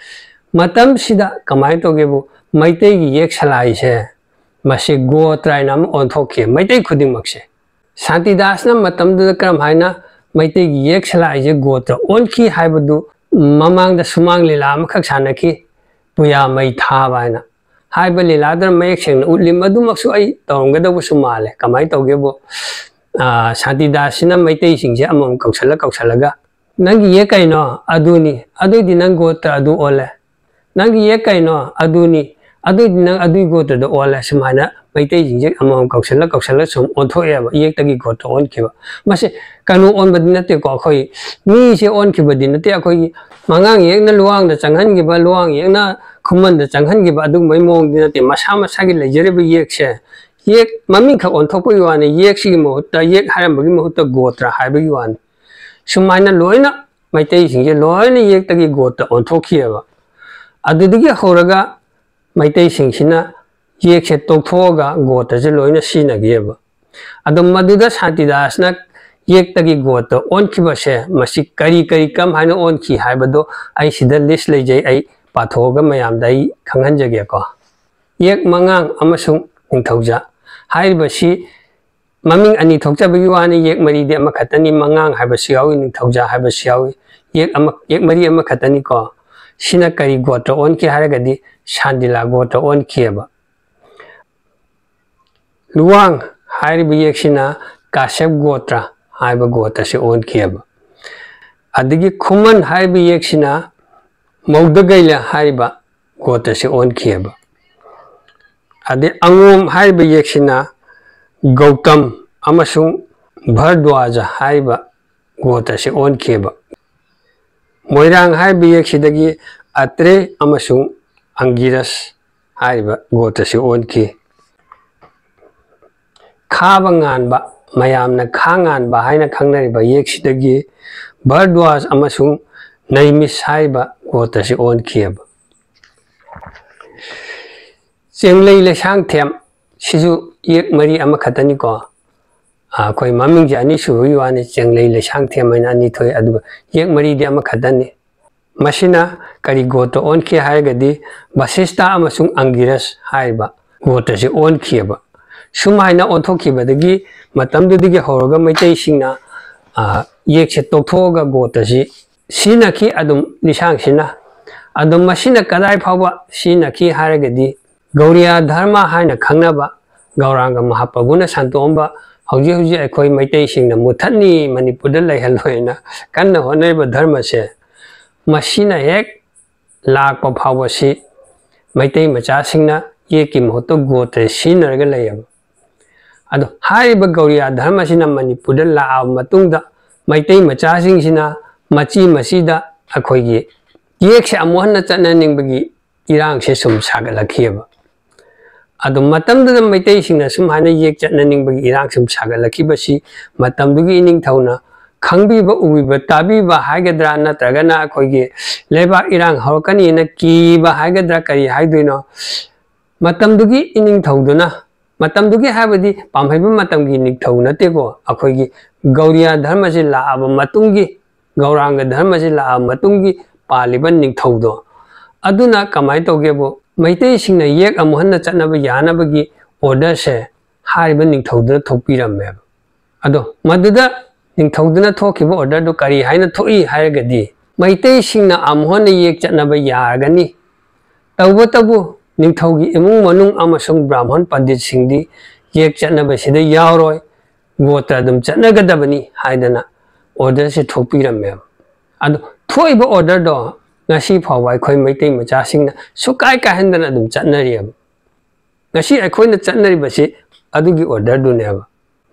ꯃꯇꯝꯁꯤꯗ ꯀꯃꯥꯏꯅ ꯇꯧꯒꯦꯕꯨ, ꯃꯩꯇꯩꯒꯤ ꯌꯦꯛ ꯁꯂꯥꯏꯁꯦ ꯃꯁꯤ ꯒꯣꯇ꯭ꯔ ꯍꯥꯏꯅ ꯑꯃ ꯑꯣꯟꯊꯣꯛꯈꯤ ꯃꯩꯇꯩ ꯈꯨꯗꯤꯡꯃꯛꯁꯦ꯫ ꯁꯥꯟꯇꯤꯗꯥꯁꯅ ꯃꯇꯝꯗꯨꯗ ꯀꯔꯝ ꯍꯥꯏꯅ ꯃꯩꯇꯩꯒꯤ ꯌꯦꯛ ꯁꯂꯥꯏꯁꯦ ꯒꯣꯇ꯭ꯔ ꯑꯣꯟꯈꯤ ꯍꯥꯏꯕꯗꯨ ꯃꯃꯥꯡꯗ ꯁꯨꯃꯥꯡ ꯂꯤꯂꯥ ꯑꯃꯈꯛ ꯁꯥꯟꯅꯈꯤ, ꯄꯨꯌꯥ ꯃꯩ ꯊꯥꯕ ꯍꯥꯏꯅ꯫ ꯍꯥꯏꯕ ꯂꯤꯂꯥꯗꯨꯅ ꯃꯌꯦꯛ ꯁꯦꯡꯅ ꯎꯠꯂꯤ꯫ ꯃꯗꯨꯃꯛꯁꯨ ꯑꯩ ꯇꯧꯔꯝꯒꯗꯧꯕꯁꯨ ꯃꯥꯜꯂꯦ꯫ ꯀꯃꯥꯏꯅ ꯇꯧꯒꯦꯕꯨ, ꯑ, ꯁꯥꯟꯇꯤꯗꯥꯁꯁꯤꯅ ꯃꯩꯇꯩꯁꯤꯡꯁꯦ ꯑꯃꯃꯝ ꯀꯧꯁꯜꯂ ꯀꯧꯁꯜꯂꯒ, "ꯅꯪꯒꯤ ꯌꯦꯛ ꯀꯩꯅꯣ?" "ꯑꯗꯨꯅꯤ꯫ ꯑꯗꯨꯏꯗꯤ ꯅꯪ ꯒꯣꯇ꯭ꯔ ꯑꯗꯨ ꯑꯣꯜꯂꯦ꯫ ꯅꯪꯒꯤ ꯌꯦꯛ ꯀꯩꯅꯣ?" "ꯑꯗꯨꯅꯤ꯫ ꯑꯗꯨꯏꯗꯤ ꯅꯪ ꯑꯗꯨꯏ ꯒꯣꯇ꯭ꯔꯗ ꯑꯣꯜꯂꯦ꯫" ꯁꯨꯃꯥꯏꯅ ꯃꯩꯇꯩꯁꯤꯡꯁꯦ ꯑꯃꯃꯝ ꯀꯧꯁꯜꯂ ꯀꯧꯁꯜꯂ ꯁꯨꯝ ꯑꯣꯟꯊꯣꯛꯑꯦꯕ, ꯌꯦꯛꯇꯒꯤ ꯒꯣꯇ꯭ꯔ ꯑꯣꯟꯈꯤꯕ꯫ ꯃꯁꯤ ꯀꯩꯅꯣ ꯑꯣꯟꯕꯗꯤ ꯅꯠꯇꯦꯀꯣ, ꯑꯩꯈꯣꯏ ꯃꯤꯁꯦ ꯑꯣꯟꯈꯤꯕꯗꯤ ꯅꯠꯇꯦ꯫ ꯑꯩꯈꯣꯏꯒꯤ ꯃꯉꯥꯡ ꯌꯦꯛꯅ ꯂꯨꯋꯥꯡꯗ ꯆꯪꯍꯟꯈꯤꯕ, ꯂꯨꯋꯥꯡ ꯌꯦꯛꯅ ꯈꯨꯃꯟꯗ ꯆꯪꯍꯟꯈꯤꯕ ꯑꯗꯨꯒꯨꯝꯕꯒꯤ ꯃꯑꯣꯡꯗꯤ ꯅꯠꯇꯦ꯫ ꯃꯁꯥ ꯃꯁꯥꯒꯤ ꯂꯩꯖꯔꯤꯕ ꯌꯦꯛꯁꯦ, ꯌꯦꯛ ꯃꯃꯤꯡꯈꯛ ꯑꯣꯟꯊꯣꯛꯄꯒꯤ ꯋꯥꯅꯤ, ꯌꯦꯛꯁꯤꯒꯤ ꯃꯍꯨꯠꯇ, ꯌꯦꯛ ꯍꯥꯏꯔꯝꯕꯒꯤ ꯃꯍꯨꯠꯇ ꯒꯣꯇ꯭ꯔ ꯍꯥꯏꯕꯒꯤ ꯋꯥꯅꯤ꯫ ꯁꯨꯃꯥꯏꯅ ꯂꯣꯏꯅ ꯃꯩꯇꯩꯁꯤꯡꯁꯦ ꯂꯣꯏꯅ ꯌꯦꯛꯇꯒꯤ ꯒꯣꯇ꯭ꯔ ꯑꯣꯟꯊꯣꯛꯈꯤꯑꯕ꯫ ꯑꯗꯨꯗꯒꯤ ꯍꯧꯔꯒ ꯃꯩꯇꯩꯁꯤꯡꯁꯤꯅ ꯌꯦꯛꯁꯦ ꯇꯣꯛꯊꯣꯛꯑꯒ ꯒꯣꯇ꯭ꯔꯁꯦ ꯂꯣꯏꯅ ꯁꯤꯖꯤꯟꯅꯈꯤꯑꯕ꯫ ꯑꯗꯣ ꯃꯗꯨꯗ ꯁꯥꯟꯇꯤꯗꯥꯁꯅ ꯌꯦꯛꯇꯒꯤ ꯒꯣꯇ꯭ꯔ ꯑꯣꯟꯈꯤꯕꯁꯦ, ꯃꯁꯤ ꯀꯔꯤ ꯀꯔꯤ ꯀꯔꯝ ꯍꯥꯏꯅ ꯑꯣꯟꯈꯤ ꯍꯥꯏꯕꯗꯣ ꯑꯩ ꯁꯤꯗ ꯂꯤꯁ ꯂꯩꯖꯩ, ꯑꯩ ꯄꯥꯊꯣꯛꯑꯒ ꯃꯌꯥꯝꯗ ꯑꯩ ꯈꯪꯍꯟꯖꯒꯦꯀꯣ꯫ ꯌꯦꯛ ꯃꯉꯥꯡ ꯑꯃꯁꯨꯡ ꯅꯤꯡꯊꯧꯖꯥ ꯍꯥꯏꯔꯤꯕꯁꯤ ꯃꯃꯤꯡ ꯑꯅꯤ ꯊꯣꯛꯆꯕꯒꯤ ꯋꯥꯅꯤ꯫ ꯌꯦꯛ ꯃꯔꯤꯗꯤ ꯑꯃꯈꯛꯇꯅꯤ꯫ ꯃꯉꯥꯡ ꯍꯥꯏꯕꯁꯨ ꯌꯥꯎꯏ, ꯅꯤꯡꯊꯧꯖꯥ ꯍꯥꯏꯕꯁꯨ ꯌꯥꯎꯏ꯫ ꯌꯦꯛ ꯑꯃ, ꯌꯦꯛ ꯃꯔꯤ ꯑꯃꯈꯛꯇꯅꯤꯀꯣ꯫ ꯁꯤꯅ ꯀꯔꯤ ꯒꯣꯇ꯭ꯔ ꯑꯣꯟꯈꯤ ꯍꯥꯏꯔꯒꯗꯤ ꯁꯥꯟꯗꯤꯂꯥ ꯒꯣꯇ꯭ꯔ ꯑꯣꯟꯈꯤꯑꯕ꯫ ꯂꯨꯋꯥꯡ ꯍꯥꯏꯔꯤꯕ ꯌꯦꯛꯁꯤꯅ ꯀꯥꯁ꯭ꯌꯞ ꯒꯣꯇ꯭ꯔ ꯍꯥꯏꯕ ꯒꯣꯇ꯭ꯔꯁꯤ ꯑꯣꯟꯈꯤꯑꯕ꯫ ꯑꯗꯒꯤ ꯈꯨꯃꯟ ꯍꯥꯏꯔꯤꯕ ꯌꯦꯛꯁꯤꯅ ꯃꯧꯗꯒꯩꯂ ꯍꯥꯏꯔꯤꯕ ꯒꯣꯇ꯭ꯔꯁꯤ ꯑꯣꯟꯈꯤꯑꯕ꯫ ꯑꯗꯩ ꯑꯉꯣꯝ ꯍꯥꯏꯔꯤꯕ ꯌꯦꯛꯁꯤꯅ ꯒꯧꯇꯝ ꯑꯃꯁꯨꯡ ꯚꯔꯗ꯭ꯋꯥꯖ ꯍꯥꯏꯔꯤꯕ ꯒꯣꯇ꯭ꯔꯁꯤ ꯑꯣꯟꯈꯤꯑꯕ꯫ ꯃꯣꯏꯔꯥꯡ ꯍꯥꯏꯔꯤꯕ ꯌꯦꯛꯁꯤꯗꯒꯤ ꯑꯇ꯭ꯔꯦ ꯑꯃꯁꯨꯡ ꯑꯪꯒꯤꯔꯁ ꯍꯥꯏꯔꯤꯕ ꯒꯣꯇ꯭ꯔꯁꯤ ꯑꯣꯟꯈꯤ꯫ ꯈꯥꯕ ꯉꯥꯟꯕ, ꯃꯌꯥꯝꯅ ꯈꯥ ꯉꯥꯟꯕ ꯍꯥꯏꯅ ꯈꯪꯅꯔꯤꯕ ꯌꯦꯛꯁꯤꯗꯒꯤ ꯚꯔꯗ꯭ꯋꯥꯖ ꯑꯃꯁꯨꯡ ꯅꯩꯃꯤꯁ ꯍꯥꯏꯔꯤꯕ ꯒꯣꯇ꯭ꯔꯁꯤ ꯑꯣꯟꯈꯤꯑꯕ꯫ ꯆꯦꯡꯂꯩ ꯂꯩꯁꯥꯡꯊꯦꯝ ꯁꯤꯁꯨ ꯌꯦꯛ ꯃꯔꯤ ꯑꯃꯈꯛꯇꯅꯤꯀꯣ꯫ ꯑꯩꯈꯣꯏ ꯃꯃꯤꯡꯁꯦ ꯑꯅꯤ ꯁꯨꯕꯒꯤ ꯋꯥꯅꯤ, ꯆꯦꯡꯂꯩ ꯂꯩꯁꯥꯡꯊꯦꯝ ꯍꯥꯏꯅ ꯑꯅꯤ ꯊꯣꯛꯑꯦ, ꯑꯗꯨꯒ ꯌꯦꯛ ꯃꯔꯤꯗꯤ ꯑꯃꯈꯛꯇꯅꯤ꯫ ꯃꯁꯤꯅ ꯀꯔꯤ ꯒꯣꯇ꯭ꯔ ꯑꯣꯟꯈꯤ ꯍꯥꯏꯔꯒꯗꯤ ꯕꯁꯤꯁꯇꯥ ꯑꯃꯁꯨꯡ ꯑꯪꯒꯤꯔꯁ ꯍꯥꯏꯔꯤꯕ ꯒꯣꯇ꯭ꯔꯁꯤ ꯑꯣꯟꯈꯤꯑꯕ꯫ ꯁꯨꯃꯥꯏꯅ ꯑꯣꯟꯊꯣꯛꯈꯤꯕꯗꯒꯤ ꯃꯇꯝꯗꯨꯗꯒꯤ ꯍꯧꯔꯒ ꯃꯩꯇꯩꯁꯤꯡꯅ, ꯑ, ꯌꯦꯛꯁꯦ ꯇꯣꯛꯊꯣꯛꯑꯒ ꯒꯣꯇ꯭ꯔꯁꯤ ꯁꯤꯖꯤꯟꯅꯈꯤ ꯑꯗꯨꯝ ꯂꯤꯁꯥꯡꯁꯤꯟꯅ꯫ ꯑꯗꯨꯝ ꯃꯁꯤꯅ ꯀꯗꯥꯏ ꯐꯥꯎꯕ ꯁꯤꯖꯤꯟꯅꯈꯤ ꯍꯥꯏꯔꯒꯗꯤ ꯒꯧꯔꯤꯌꯥ ꯙꯔꯃ ꯍꯥꯏꯅ ꯈꯪꯅꯕ ꯒꯧꯔꯥꯡꯒ ꯃꯍꯥꯄ꯭ꯔꯚꯨꯅ ꯁꯟꯇꯣꯛꯑꯝꯕ, ꯍꯧꯖꯤꯛ ꯍꯧꯖꯤꯛ ꯑꯩꯈꯣꯏ ꯃꯩꯇꯩꯁꯤꯡꯅ ꯃꯨꯊꯠꯅꯤ, ꯃꯅꯤꯄꯨꯔꯗ ꯂꯩꯍꯜꯂꯣꯏꯅ ꯀꯟꯅ ꯍꯣꯠꯅꯔꯤꯕ ꯙꯔꯃꯁꯦ, ꯃꯁꯤꯅ ꯍꯦꯛ ꯂꯥꯛꯄ ꯐꯥꯎꯕꯁꯤ ꯃꯩꯇꯩ ꯃꯆꯥꯁꯤꯡꯅ ꯌꯦꯛꯀꯤ ꯃꯍꯨꯠꯇ ꯒꯣꯇ꯭ꯔ ꯁꯤꯖꯤꯟꯅꯔꯒ ꯂꯩꯌꯦꯕ꯫ ꯑꯗꯣ ꯍꯥꯏꯔꯤꯕ ꯒꯧꯔꯤꯌꯥ ꯙꯔꯃꯁꯤꯅ ꯃꯅꯤꯄꯨꯔꯗ ꯂꯥꯛꯑꯕ ꯃꯇꯨꯡꯗ ꯃꯩꯇꯩ ꯃꯆꯥꯁꯤꯡꯁꯤꯅ ꯃꯆꯤ ꯃꯆꯤꯗ ꯑꯩꯈꯣꯏꯒꯤ ꯌꯦꯛꯁꯦ ꯑꯃꯨꯛ ꯍꯟꯅ ꯆꯠꯅꯅꯤꯡꯕꯒꯤ ꯏꯔꯥꯡꯁꯦ ꯁꯨꯝ ꯁꯥꯒꯠꯂꯛꯈꯤꯑꯕ꯫ ꯑꯗꯣ ꯃꯇꯝꯗꯨꯗ ꯃꯩꯇꯩꯁꯤꯡꯅ ꯁꯨꯝ ꯍꯥꯏꯅ ꯌꯦꯛ ꯆꯠꯅꯅꯤꯡꯕꯒꯤ ꯏꯔꯥꯡ ꯁꯨꯝ ꯁꯥꯒꯠꯂꯛꯈꯤꯕꯁꯤ ꯃꯇꯝꯗꯨꯒꯤ ꯏꯅꯤꯡꯊꯧꯅ ꯈꯪꯕꯤꯕ, ꯎꯕꯤꯕ, ꯇꯥꯕꯤꯕ ꯍꯥꯏꯒꯗ꯭ꯔꯥ, ꯅꯠꯇ꯭ꯔꯒꯅ ꯑꯩꯈꯣꯏꯒꯤ ꯂꯩꯕꯥꯛ ꯏꯔꯥꯡ ꯍꯧꯔꯛꯀꯅꯤꯅ ꯀꯤꯕ ꯍꯥꯏꯒꯗ꯭ꯔꯥ, ꯀꯔꯤ ꯍꯥꯏꯗꯣꯏꯅꯣ, ꯃꯇꯝꯗꯨꯒꯤ ꯏꯅꯤꯡꯊꯧꯗꯨꯅ, ꯃꯇꯝꯗꯨꯒꯤ ꯍꯥꯏꯕꯗꯤ ꯄꯥꯝꯍꯩꯕ ꯃꯇꯝꯒꯤ ꯅꯤꯡꯊꯧ ꯅꯠꯇꯦꯀꯣ, ꯑꯩꯈꯣꯏꯒꯤ ꯒꯧꯔꯤꯌꯥ ꯙꯔꯃꯁꯤ ꯂꯥꯛꯑꯕ ꯃꯇꯨꯡꯒꯤ, ꯒꯧꯔꯥꯡꯒ ꯙꯔꯃꯁꯤ ꯂꯥꯛꯑꯕ ꯃꯇꯨꯡꯒꯤ ꯄꯥꯜꯂꯤꯕ ꯅꯤꯡꯊꯧꯗꯣ, ꯑꯗꯨꯅ ꯀꯃꯥꯏꯅ ꯇꯧꯒꯦꯕꯨ, ꯃꯩꯇꯩꯁꯤꯡꯅ ꯌꯦꯛ ꯑꯃꯨꯛ ꯍꯟꯅ ꯆꯠꯅꯕ ꯌꯥꯅꯕꯒꯤ ꯑꯣꯔꯗꯔꯁꯦ ꯍꯥꯏꯔꯤꯕ ꯅꯤꯡꯊꯧꯗꯨꯅ ꯊꯣꯛꯄꯤꯔꯝꯃꯦꯕ꯫ ꯑꯗꯣ ꯃꯗꯨꯗ ꯅꯤꯡꯊꯧꯗꯨꯅ ꯊꯣꯛꯈꯤꯕ ꯑꯣꯔꯗꯔꯗꯨ ꯀꯔꯤ ꯍꯥꯏꯅ ꯊꯣꯛꯏ ꯍꯥꯏꯔꯒꯗꯤ, ꯃꯩꯇꯩꯁꯤꯡꯅ ꯑꯃꯨꯛ ꯍꯟꯅ ꯌꯦꯛ ꯆꯠꯅꯕ ꯌꯥꯔꯒꯅꯤ, ꯇꯧꯕꯇꯕꯨ ꯅꯤꯡꯊꯧꯒꯤ ꯏꯃꯨꯡ ꯃꯅꯨꯡ ꯑꯃꯁꯨꯡ ꯕ꯭ꯔꯥꯍꯃꯟ ꯄꯟꯗꯤꯠꯁꯤꯡꯗꯤ ꯌꯦꯛ ꯆꯠꯅꯕꯁꯤꯗ ꯌꯥꯎꯔꯣꯏ, ꯒꯣꯇ꯭ꯔ ꯑꯗꯨꯝ ꯆꯠꯅꯒꯗꯕꯅꯤ ꯍꯥꯏꯗꯅ order ꯁꯦ ꯊꯣꯛꯄꯤꯔꯝꯃꯦꯕ꯫ ꯑꯗꯣ ꯊꯣꯛꯏꯕ order ꯗꯣ ꯉꯁꯤ ꯐꯥꯎꯕ ꯑꯩꯈꯣꯏ ꯃꯩꯇꯩ ꯃꯆꯥꯁꯤꯡꯅ ꯁꯨꯛꯀꯥꯏ ꯀꯥꯏꯍꯟꯗꯅ ꯑꯗꯨꯝ ꯆꯠꯅꯔꯤꯑꯕ꯫ ꯉꯁꯤ ꯑꯩꯈꯣꯏꯅ ꯆꯠꯅꯔꯤꯕꯁꯤ ꯑꯗꯨꯒꯤ order ꯗꯨꯅꯦꯕ꯫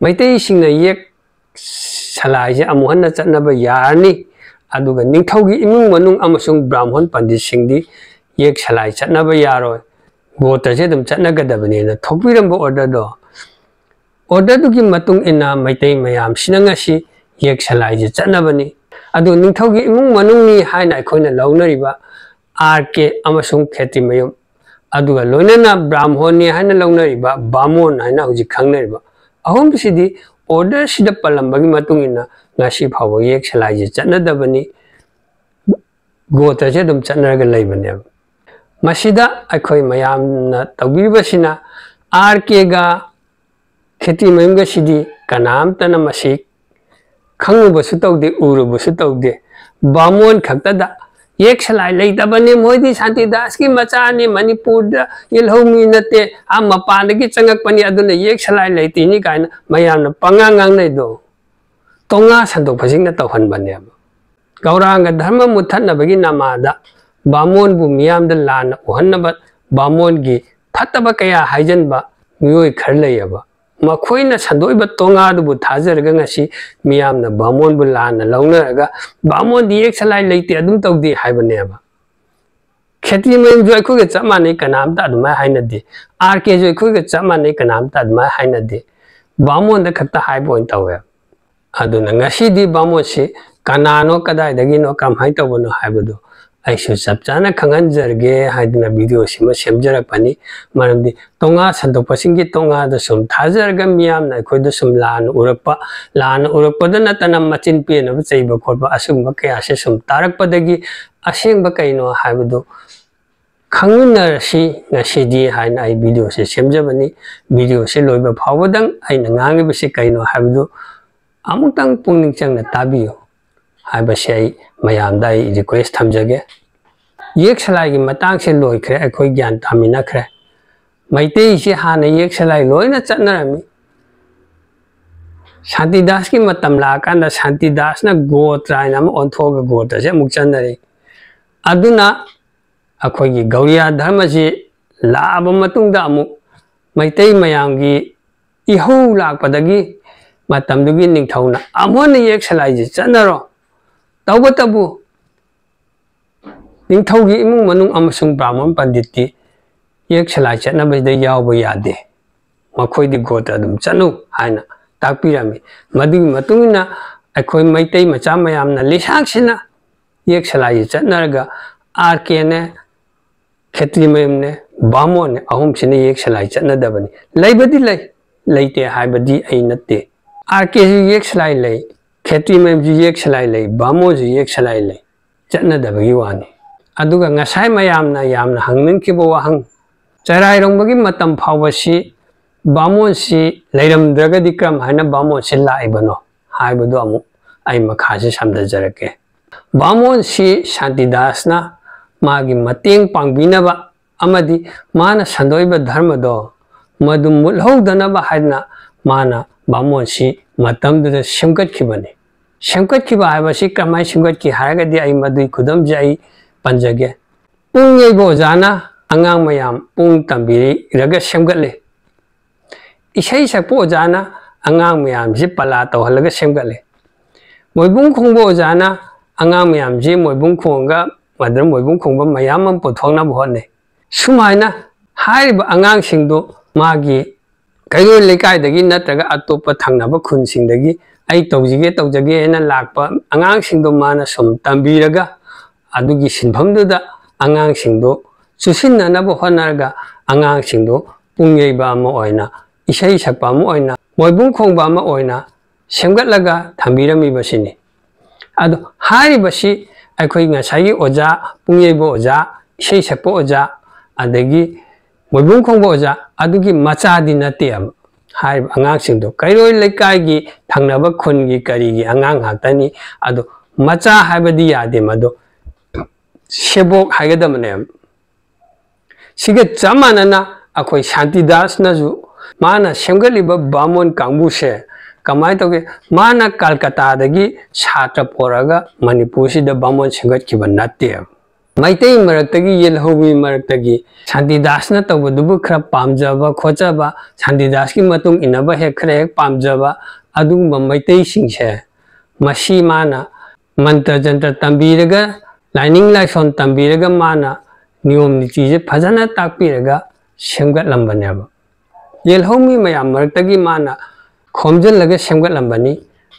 ꯃꯩꯇꯩꯁꯤꯡꯅ ꯌꯦꯛ ꯁꯂꯥꯏꯁꯦ ꯑꯃꯨꯛ ꯍꯟꯅ ꯆꯠꯅꯕ ꯌꯥꯔꯅꯤ, ꯑꯗꯨꯒ ꯅꯤꯡꯊꯧꯒꯤ ꯏꯃꯨꯡ ꯃꯅꯨꯡ ꯑꯃꯁꯨꯡ ꯕ꯭ꯔꯥꯍꯃꯣꯟ ꯄꯟꯗꯤꯠꯁꯤꯡꯗꯤ ꯌꯦꯛ ꯁꯂꯥꯏ ꯆꯠꯅꯕ ꯌꯥꯔꯣꯏ, ꯒꯣꯇ꯭ꯔꯁꯦ ꯑꯗꯨꯝ ꯆꯠꯅꯒꯗꯕꯅꯦꯅ ꯊꯣꯛꯄꯤꯔꯝꯕ order ꯗꯣ, order ꯗꯨꯒꯤ ꯃꯇꯨꯡ ꯏꯟꯅ ꯃꯩꯇꯩ ꯃꯌꯥꯝꯁꯤꯅ ꯉꯁꯤ ꯌꯦꯛ ꯁꯂꯥꯏꯁꯦ ꯆꯠꯅꯕꯅꯤ꯫ ꯑꯗꯨ ꯅꯤꯡꯊꯧꯒꯤ ꯏꯃꯨꯡ ꯃꯅꯨꯡꯅꯤ ꯍꯥꯏꯅ ꯑꯩꯈꯣꯏꯅ ꯂꯧꯅꯔꯤꯕ ꯑꯥꯔ ꯀꯦ ꯑꯃꯁꯨꯡ ꯈꯦꯇ꯭ꯔꯤꯃꯌꯨꯝ, ꯑꯗꯨꯒ ꯂꯣꯏꯅꯅ ꯕ꯭ꯔꯥꯍꯃꯣꯟꯅꯤ ꯍꯥꯏꯅ ꯂꯧꯅꯔꯤꯕ ꯕꯥꯃꯣꯟ ꯍꯥꯏꯅ ꯍꯧꯖꯤꯛ ꯈꯪꯅꯔꯤꯕ ꯑꯍꯨꯝꯁꯤꯗꯤ order ꯁꯤꯗ ꯄꯜꯂꯝꯕꯒꯤ ꯃꯇꯨꯡ ꯏꯟꯅ ꯉꯁꯤ ꯐꯥꯎꯕ ꯌꯦꯛ ꯁꯂꯥꯏꯁꯦ ꯆꯠꯅꯗꯕꯅꯤ, ꯒꯣꯇ꯭ꯔꯁꯦ ꯑꯗꯨꯝ ꯆꯠꯅꯔꯒ ꯂꯩꯕꯅꯦꯕ꯫ ꯃꯁꯤꯗ ꯑꯩꯈꯣꯏ ꯃꯌꯥꯝꯅ ꯇꯧꯕꯤꯔꯤꯕꯁꯤꯅ ꯑꯥꯔ ꯀꯦꯒ ꯈꯦꯇ꯭ꯔꯤꯃꯌꯨꯝꯒꯁꯤꯗꯤ ꯀꯅꯥꯝꯇꯅ ꯃꯁꯤ ꯈꯪꯉꯨꯕꯁꯨ ꯇꯧꯗꯦ, ꯎꯔꯨꯕꯁꯨ ꯇꯧꯗꯦ꯫ ꯕꯥꯃꯣꯟ ꯈꯛꯇꯗ ꯌꯦꯛ ꯁꯂꯥꯏ ꯂꯩꯇꯕꯅꯤ, ꯃꯣꯏꯗꯤ ꯁꯥꯟꯇꯤꯗꯥꯁꯀꯤ ꯃꯆꯥꯅꯤ, ꯃꯅꯤꯄꯨꯔꯗ ꯌꯦꯜꯍꯧꯃꯤ ꯅꯠꯇꯦ, ꯑꯥ ꯃꯄꯥꯟꯗꯒꯤ ꯆꯪꯉꯛꯄꯅꯤ, ꯑꯗꯨꯅ ꯌꯦꯛ ꯁꯂꯥꯏ ꯂꯩꯇꯦꯅꯤ ꯀꯥꯏꯅ ꯃꯌꯥꯝꯅ ꯄꯉꯥꯡ ꯉꯥꯡꯅꯩꯗꯣ꯫ ꯇꯣꯉꯥ ꯁꯟꯗꯣꯛꯄꯁꯤꯡꯅ ꯇꯧꯍꯟꯕꯅꯦꯕ꯫ ꯒꯧꯔꯥꯡꯒ ꯙꯔꯃ ꯃꯨꯠꯊꯠꯅꯕꯒꯤ ꯅꯃꯥꯗ ꯕꯥꯃꯣꯟꯕꯨ ꯃꯤꯌꯥꯝꯗ ꯂꯥꯟꯅ ꯎꯍꯟꯅꯕ ꯕꯥꯃꯣꯟꯒꯤ ꯐꯠꯇꯕ ꯀꯌꯥ ꯍꯥꯏꯖꯟꯕ ꯃꯤꯑꯣꯏ ꯈꯔ ꯂꯩꯌꯦꯕ꯫ ꯃꯈꯣꯏꯅ ꯁꯟꯗꯣꯛꯏꯕ ꯇꯣꯉꯥꯗꯨꯕꯨ ꯊꯥꯖꯔꯒ ꯉꯁꯤ ꯃꯤꯌꯥꯝꯅ ꯕꯥꯃꯣꯟꯕꯨ ꯂꯥꯟꯅ ꯂꯧꯅꯔꯒ ꯕꯥꯃꯣꯟꯗꯤ ꯌꯦꯛ ꯁꯂꯥꯏ ꯂꯩꯇꯦ, ꯑꯗꯨꯝ ꯇꯧꯗꯦ ꯍꯥꯏꯕꯅꯦꯕ꯫ ꯈꯦꯇ꯭ꯔꯤꯃꯌꯨꯝꯁꯨ ꯑꯩꯈꯣꯏꯒ ꯆꯞ ꯃꯥꯟꯅꯩ, ꯀꯅꯥꯝꯇ ꯑꯗꯨꯃꯥꯏꯅ ꯍꯥꯏꯅꯗꯦ꯫ ꯑꯥꯔ ꯀꯦꯁꯨ ꯑꯩꯈꯣꯏꯒ ꯆꯞ ꯃꯥꯟꯅꯩ, ꯀꯅꯥꯝꯇ ꯑꯗꯨꯃꯥꯏꯅ ꯍꯥꯏꯅꯗꯦ꯫ ꯕꯥꯃꯣꯟꯗ ꯈꯛꯇ ꯍꯥꯏꯕ ꯑꯣꯏꯅ ꯇꯧꯋꯦ꯫ ꯑꯗꯨꯅ ꯉꯁꯤꯗꯤ ꯕꯥꯃꯣꯟꯁꯤ ꯀꯅꯥꯅꯣ, ꯀꯗꯥꯏꯗꯒꯤꯅꯣ, ꯀꯔꯝꯍꯥꯏꯅ ꯇꯧꯕꯅꯣ ꯍꯥꯏꯕꯗꯨ ꯑꯩꯁꯨ ꯆꯞ ꯆꯥꯅ ꯈꯪꯍꯟꯖꯔꯒꯦ ꯍꯥꯏꯗꯨꯅ video ꯁꯤꯃ ꯁꯦꯝꯖꯔꯛꯄꯅꯤ꯫ ꯃꯔꯝꯗꯤ ꯇꯣꯉꯥ ꯁꯟꯗꯣꯛꯄꯁꯤꯡꯒꯤ ꯇꯣꯉꯥꯗ ꯁꯨꯝ ꯊꯥꯖꯔꯒ ꯃꯤꯌꯥꯝꯅ ꯑꯩꯈꯣꯏꯗ ꯁꯨꯝ ꯂꯥꯟꯅ ꯎꯔꯛꯄ, ꯂꯥꯟꯅ ꯎꯔꯛꯄꯗ ꯅꯠꯇꯅ ꯃꯆꯤꯟ ꯄꯦꯟꯅꯕ ꯆꯩꯕ ꯈꯣꯠꯄ ꯑꯁꯤꯒꯨꯝꯕ ꯀꯌꯥꯁꯦ ꯁꯨꯝ ꯇꯥꯔꯛꯄꯗꯒꯤ ꯑꯁꯦꯡꯕ ꯀꯩꯅꯣ ꯍꯥꯏꯕꯗꯨ ꯈꯪꯃꯤꯟꯅꯔꯁꯤ ꯉꯁꯤꯗꯤ ꯍꯥꯏꯅ ꯑꯩ video ꯁꯦ ꯁꯦꯝꯖꯕꯅꯤ꯫ Video ꯁꯦ ꯂꯣꯏꯕ ꯐꯥꯎꯕꯗꯪ ꯑꯩꯅ ꯉꯥꯡꯂꯤꯕꯁꯤ ꯀꯩꯅꯣ ꯍꯥꯏꯕꯗꯨ ꯑꯃꯨꯛꯇꯪ ꯄꯨꯛꯅꯤꯡ ꯆꯪꯅ ꯇꯥꯕꯤꯌꯨ ꯍꯥꯏꯕꯁꯦ ꯑꯩ ꯃꯌꯥꯝꯗ ꯑꯩ request ꯊꯝꯖꯒꯦ꯫ ꯌꯦꯛ ꯁꯂꯥꯏꯒꯤ ꯃꯇꯥꯡꯁꯦ ꯂꯣꯏꯈ꯭ꯔꯦ, ꯑꯩꯈꯣꯏ ꯒ꯭ꯌꯥꯟ ꯇꯥꯃꯤꯟꯅꯈ꯭ꯔꯦ꯫ ꯃꯩꯇꯩꯁꯤ ꯍꯥꯟꯅ ꯌꯦꯛ ꯁꯂꯥꯏ ꯂꯣꯏꯅ ꯆꯠꯅꯔꯝꯃꯤ꯫ ꯁꯥꯟꯇꯤꯗꯥꯁꯀꯤ ꯃꯇꯝ ꯂꯥꯛꯑꯀꯥꯟꯗ ꯁꯥꯟꯇꯤꯗꯥꯁꯅ ꯒꯣꯇ꯭ꯔ ꯍꯥꯏꯅ ꯑꯃ ꯑꯣꯟꯊꯣꯛꯑꯒ ꯒꯣꯇ꯭ꯔꯁꯦ ꯑꯃꯨꯛ ꯆꯠꯅꯔꯛꯏ꯫ ꯑꯗꯨꯅ ꯑꯩꯈꯣꯏꯒꯤ ꯒꯧꯔꯤꯌꯥ ꯙꯔꯃꯁꯤ ꯂꯥꯛꯑꯕ ꯃꯇꯨꯡꯗ ꯑꯃꯨꯛ ꯃꯩꯇꯩ ꯃꯌꯥꯝꯒꯤ ꯏꯍꯧ ꯂꯥꯛꯄꯗꯒꯤ ꯃꯇꯝꯗꯨꯒꯤ ꯅꯤꯡꯊꯧꯅ ꯑꯃꯨꯛ ꯍꯟꯅ ꯌꯦꯛ ꯁꯂꯥꯏꯁꯦ ꯆꯠꯅꯔꯣ꯫ ꯇꯧꯕꯇꯕꯨ ꯅꯤꯡꯊꯧꯒꯤ ꯏꯃꯨꯡ ꯃꯅꯨꯡ ꯑꯃꯁꯨꯡ ꯕ꯭ꯔꯥꯍꯃꯟ ꯄꯟꯗꯤꯠꯇꯤ ꯌꯦꯛ ꯁꯂꯥꯏ ꯆꯠꯅꯕꯁꯤꯗ ꯌꯥꯎꯕ ꯌꯥꯗꯦ, ꯃꯈꯣꯏꯗꯤ ꯒꯣꯇ꯭ꯔ ꯑꯗꯨꯝ ꯆꯠꯅꯧ ꯍꯥꯏꯅ ꯇꯥꯛꯄꯤꯔꯝꯃꯤ꯫ ꯃꯗꯨꯒꯤ ꯃꯇꯨꯡ ꯏꯟꯅ ꯑꯩꯈꯣꯏ ꯃꯩꯇꯩ ꯃꯆꯥ ꯃꯌꯥꯝꯅ ꯂꯤꯁꯥꯡꯁꯤꯟꯅ ꯌꯦꯛ ꯁꯂꯥꯏꯁꯤ ꯆꯠꯅꯔꯒ ꯑꯥꯔ ꯀꯦꯅꯦ, ꯈꯦꯇ꯭ꯔꯤꯃꯌꯨꯝꯅꯦ, ꯕꯥꯃꯣꯟꯅꯦ, ꯑꯍꯨꯝꯁꯤꯅ ꯌꯦꯛ ꯁꯂꯥꯏ ꯆꯠꯅꯗꯕꯅꯤ꯫ ꯂꯩꯕꯗꯤ ꯂꯩ, ꯂꯩꯇꯦ ꯍꯥꯏꯕꯗꯤ ꯑꯩ ꯅꯠꯇꯦ꯫ ꯑꯥꯔ ꯀꯦꯁꯨ ꯌꯦꯛ ꯁꯂꯥꯏ ꯂꯩ, ꯈꯦꯇ꯭ꯔꯤꯃꯌꯨꯝꯁꯨ ꯌꯦꯛ ꯁꯂꯥꯏ ꯂꯩ, ꯕꯥꯃꯣꯟꯁꯨ ꯌꯦꯛ ꯁꯂꯥꯏ ꯂꯩ, ꯆꯠꯅꯗꯕꯒꯤ ꯋꯥꯅꯤ꯫ ꯑꯗꯨꯒ ꯉꯁꯥꯏ ꯃꯌꯥꯝꯅ ꯌꯥꯝꯅ ꯍꯪꯅꯤꯡꯈꯤꯕ ꯋꯥꯍꯪ, ꯆꯔꯥꯏꯔꯣꯡꯕꯒꯤ ꯃꯇꯝ ꯐꯥꯎꯕꯁꯤ ꯕꯥꯃꯣꯟꯁꯤ ꯂꯩꯔꯝꯗ꯭ꯔꯒꯗꯤ ꯀꯔꯝ ꯍꯥꯏꯅ ꯕꯥꯃꯣꯟꯁꯤ ꯂꯥꯛꯏꯕꯅꯣ ꯍꯥꯏꯕꯗꯨ ꯑꯃꯨꯛ ꯑꯩ ꯃꯈꯥꯁꯤ ꯁꯝꯊꯖꯔꯛꯀꯦ꯫ ꯕꯥꯃꯣꯟꯁꯤ ꯁꯥꯟꯇꯤꯗꯥꯁꯅ ꯃꯥꯒꯤ ꯃꯇꯦꯡ ꯄꯥꯡꯕꯤꯅꯕ ꯑꯃꯗꯤ ꯃꯥꯅ ꯁꯟꯗꯣꯛꯏꯕ ꯙꯔꯃꯗꯣ ꯃꯗꯨ ꯃꯨꯠꯍꯧꯗꯅꯕ ꯍꯥꯏꯗꯅ ꯃꯥꯅ ꯕꯥꯃꯣꯟꯁꯤ ꯃꯇꯝꯗꯨꯗ ꯁꯦꯝꯒꯠꯈꯤꯕꯅꯤ꯫ ꯁꯦꯝꯒꯠꯈꯤꯕ ꯍꯥꯏꯕꯁꯤ ꯀꯃꯥꯏꯅ ꯁꯦꯝꯒꯠꯈꯤ ꯍꯥꯏꯔꯒꯗꯤ ꯑꯩ ꯃꯗꯨꯒꯤ ꯈꯨꯗꯝꯁꯦ ꯑꯩ ꯄꯟꯖꯒꯦ꯫ ꯄꯨꯡ ꯌꯩꯕ ꯑꯣꯖꯥꯅ ꯑꯉꯥꯡ ꯃꯌꯥꯝ ꯄꯨꯡ ꯇꯝꯕꯤꯔꯒ ꯁꯦꯝꯒꯠꯂꯤ꯫ ꯏꯁꯩ ꯁꯛꯄ ꯑꯣꯖꯥꯅ ꯑꯉꯥꯡ ꯃꯌꯥꯝꯁꯤ ꯄꯂꯥ ꯇꯧꯍꯜꯂꯒ ꯁꯦꯝꯒꯠꯂꯤ꯫ ꯃꯣꯏꯕꯨꯡ ꯈꯣꯡꯕ ꯑꯣꯖꯥꯅ ꯑꯉꯥꯡ ꯃꯌꯥꯝꯁꯤ ꯃꯣꯏꯕꯨꯡ ꯈꯣꯡꯉꯒ ꯃꯗꯨꯗ ꯃꯣꯏꯕꯨꯡ ꯈꯣꯡꯕ ꯃꯌꯥꯝ ꯑꯃ ꯄꯨꯊꯣꯛꯅꯕ ꯍꯣꯠꯅꯩ꯫ ꯁꯨꯃꯥꯏꯅ ꯍꯥꯏꯔꯤꯕ ꯑꯉꯥꯡꯁꯤꯡꯗꯨ ꯃꯥꯒꯤ ꯀꯩꯔꯣꯏ ꯂꯩꯀꯥꯏꯗꯒꯤ ꯅꯠꯇ꯭ꯔꯒ ꯑꯇꯣꯞꯄ ꯊꯪꯅꯕ ꯈꯨꯟꯁꯤꯡꯗꯒꯤ ꯑꯩ ꯇꯧꯖꯒꯦ ꯇꯧꯖꯒꯦ ꯍꯥꯏꯅ ꯂꯥꯛꯄ ꯑꯉꯥꯡꯁꯤꯡꯗꯣ ꯃꯥꯅ ꯁꯨꯝ ꯇꯝꯕꯤꯔꯒ ꯑꯗꯨꯒꯤ ꯁꯤꯟꯐꯝꯗꯨꯗ ꯑꯉꯥꯡꯁꯤꯡꯗꯣ ꯆꯨꯁꯤꯟꯅꯅꯕ ꯍꯣꯠꯅꯔꯒ ꯑꯉꯥꯡꯁꯤꯡꯗꯣ ꯄꯨꯡ ꯌꯩꯕ ꯑꯃ ꯑꯣꯏꯅ, ꯏꯁꯩ ꯁꯛꯄ ꯑꯃ ꯑꯣꯏꯅ, ꯃꯣꯏꯕꯨꯡ ꯈꯣꯡꯕ ꯑꯃ ꯑꯣꯏꯅ ꯁꯦꯝꯒꯠꯂꯒ ꯊꯝꯕꯤꯔꯝꯃꯤꯕꯁꯤꯅꯤ꯫ ꯑꯗꯣ ꯍꯥꯏꯔꯤꯕꯁꯤ ꯑꯩꯈꯣꯏ ꯉꯁꯥꯏꯒꯤ ꯑꯣꯖꯥ, ꯄꯨꯡ ꯌꯩꯕ ꯑꯣꯖꯥ, ꯏꯁꯩ ꯁꯛꯄ ꯑꯣꯖꯥ, ꯑꯗꯒꯤ ꯃꯣꯏꯕꯨꯡ ꯈꯣꯡꯕ ꯑꯣꯖꯥ ꯑꯗꯨꯒꯤ ꯃꯆꯥꯗꯤ ꯅꯠꯇꯦꯕ꯫ ꯍꯥꯏꯔꯤꯕ ꯑꯉꯥꯡꯁꯤꯡꯗꯣ ꯀꯩꯔꯣꯏ ꯂꯩꯀꯥꯏꯒꯤ ꯊꯪꯅꯕ ꯈꯨꯟꯒꯤ ꯀꯔꯤꯒꯤ ꯑꯉꯥꯡ ꯉꯥꯛꯇꯅꯤ꯫ ꯑꯗꯣ ꯃꯆꯥ ꯍꯥꯏꯕꯗꯤ ꯌꯥꯗꯦ, ꯃꯗꯣ ꯁꯦꯕꯣꯛ ꯍꯥꯏꯒꯗꯕꯅꯦꯕ꯫ ꯁꯤꯒ ꯆꯞ ꯃꯥꯟꯅꯅ ꯑꯩꯈꯣꯏ ꯁꯥꯟꯇꯤꯗꯥꯁꯅꯁꯨ ꯃꯥꯅ ꯁꯦꯝꯒꯠꯂꯤꯕ ꯕꯥꯃꯣꯟ ꯀꯥꯡꯕꯨꯁꯦ ꯀꯃꯥꯏꯅ ꯇꯧꯒꯦ? ꯃꯥꯅ ꯀꯜꯀꯇꯥꯗꯒꯤ ꯁꯥꯇ꯭ꯔ ꯄꯣꯔꯛꯑꯒ ꯃꯅꯤꯄꯨꯔꯁꯤꯗ ꯕꯥꯃꯣꯟ ꯁꯦꯝꯒꯠꯈꯤꯕ ꯅꯠꯇꯦꯕ꯫ ꯃꯩꯇꯩ ꯃꯔꯛꯇꯒꯤ, ꯌꯦꯜꯍꯧꯃꯤ ꯃꯔꯛꯇꯒꯤ ꯁꯥꯟꯇꯤꯗꯥꯁꯅ ꯇꯧꯕꯗꯨꯕꯨ ꯈꯔ ꯄꯥꯝꯖꯕ ꯈꯣꯠꯆꯕ, ꯁꯥꯟꯇꯤꯗꯥꯁꯀꯤ ꯃꯇꯨꯡ ꯏꯟꯅꯕ ꯍꯦꯛ, ꯈꯔ ꯍꯦꯛ ꯄꯥꯝꯖꯕ ꯑꯗꯨꯒꯨꯝꯕ ꯃꯩꯇꯩꯁꯤꯡꯁꯦ, ꯃꯁꯤ ꯃꯥꯅ ꯃꯟꯇ꯭ꯔ ꯖꯟꯇ꯭ꯔ ꯇꯝꯕꯤꯔꯒ, ꯂꯥꯏꯅꯤꯡ ꯂꯥꯏꯁꯣꯟ ꯇꯝꯕꯤꯔꯒ, ꯃꯥꯅ ꯅꯤꯌꯣꯝ ꯅꯤꯇꯤꯁꯦ ꯐꯖꯅ ꯇꯥꯛꯄꯤꯔꯒ ꯁꯦꯝꯒꯠꯂꯝꯕꯅꯦꯕ꯫ ꯌꯦꯜꯍꯧꯃꯤ ꯃꯌꯥꯝ ꯃꯔꯛꯇꯒꯤ ꯃꯥꯅ ꯈꯣꯝꯖꯤꯜꯂꯒ ꯁꯦꯝꯒꯠꯂꯝꯕꯅꯤ꯫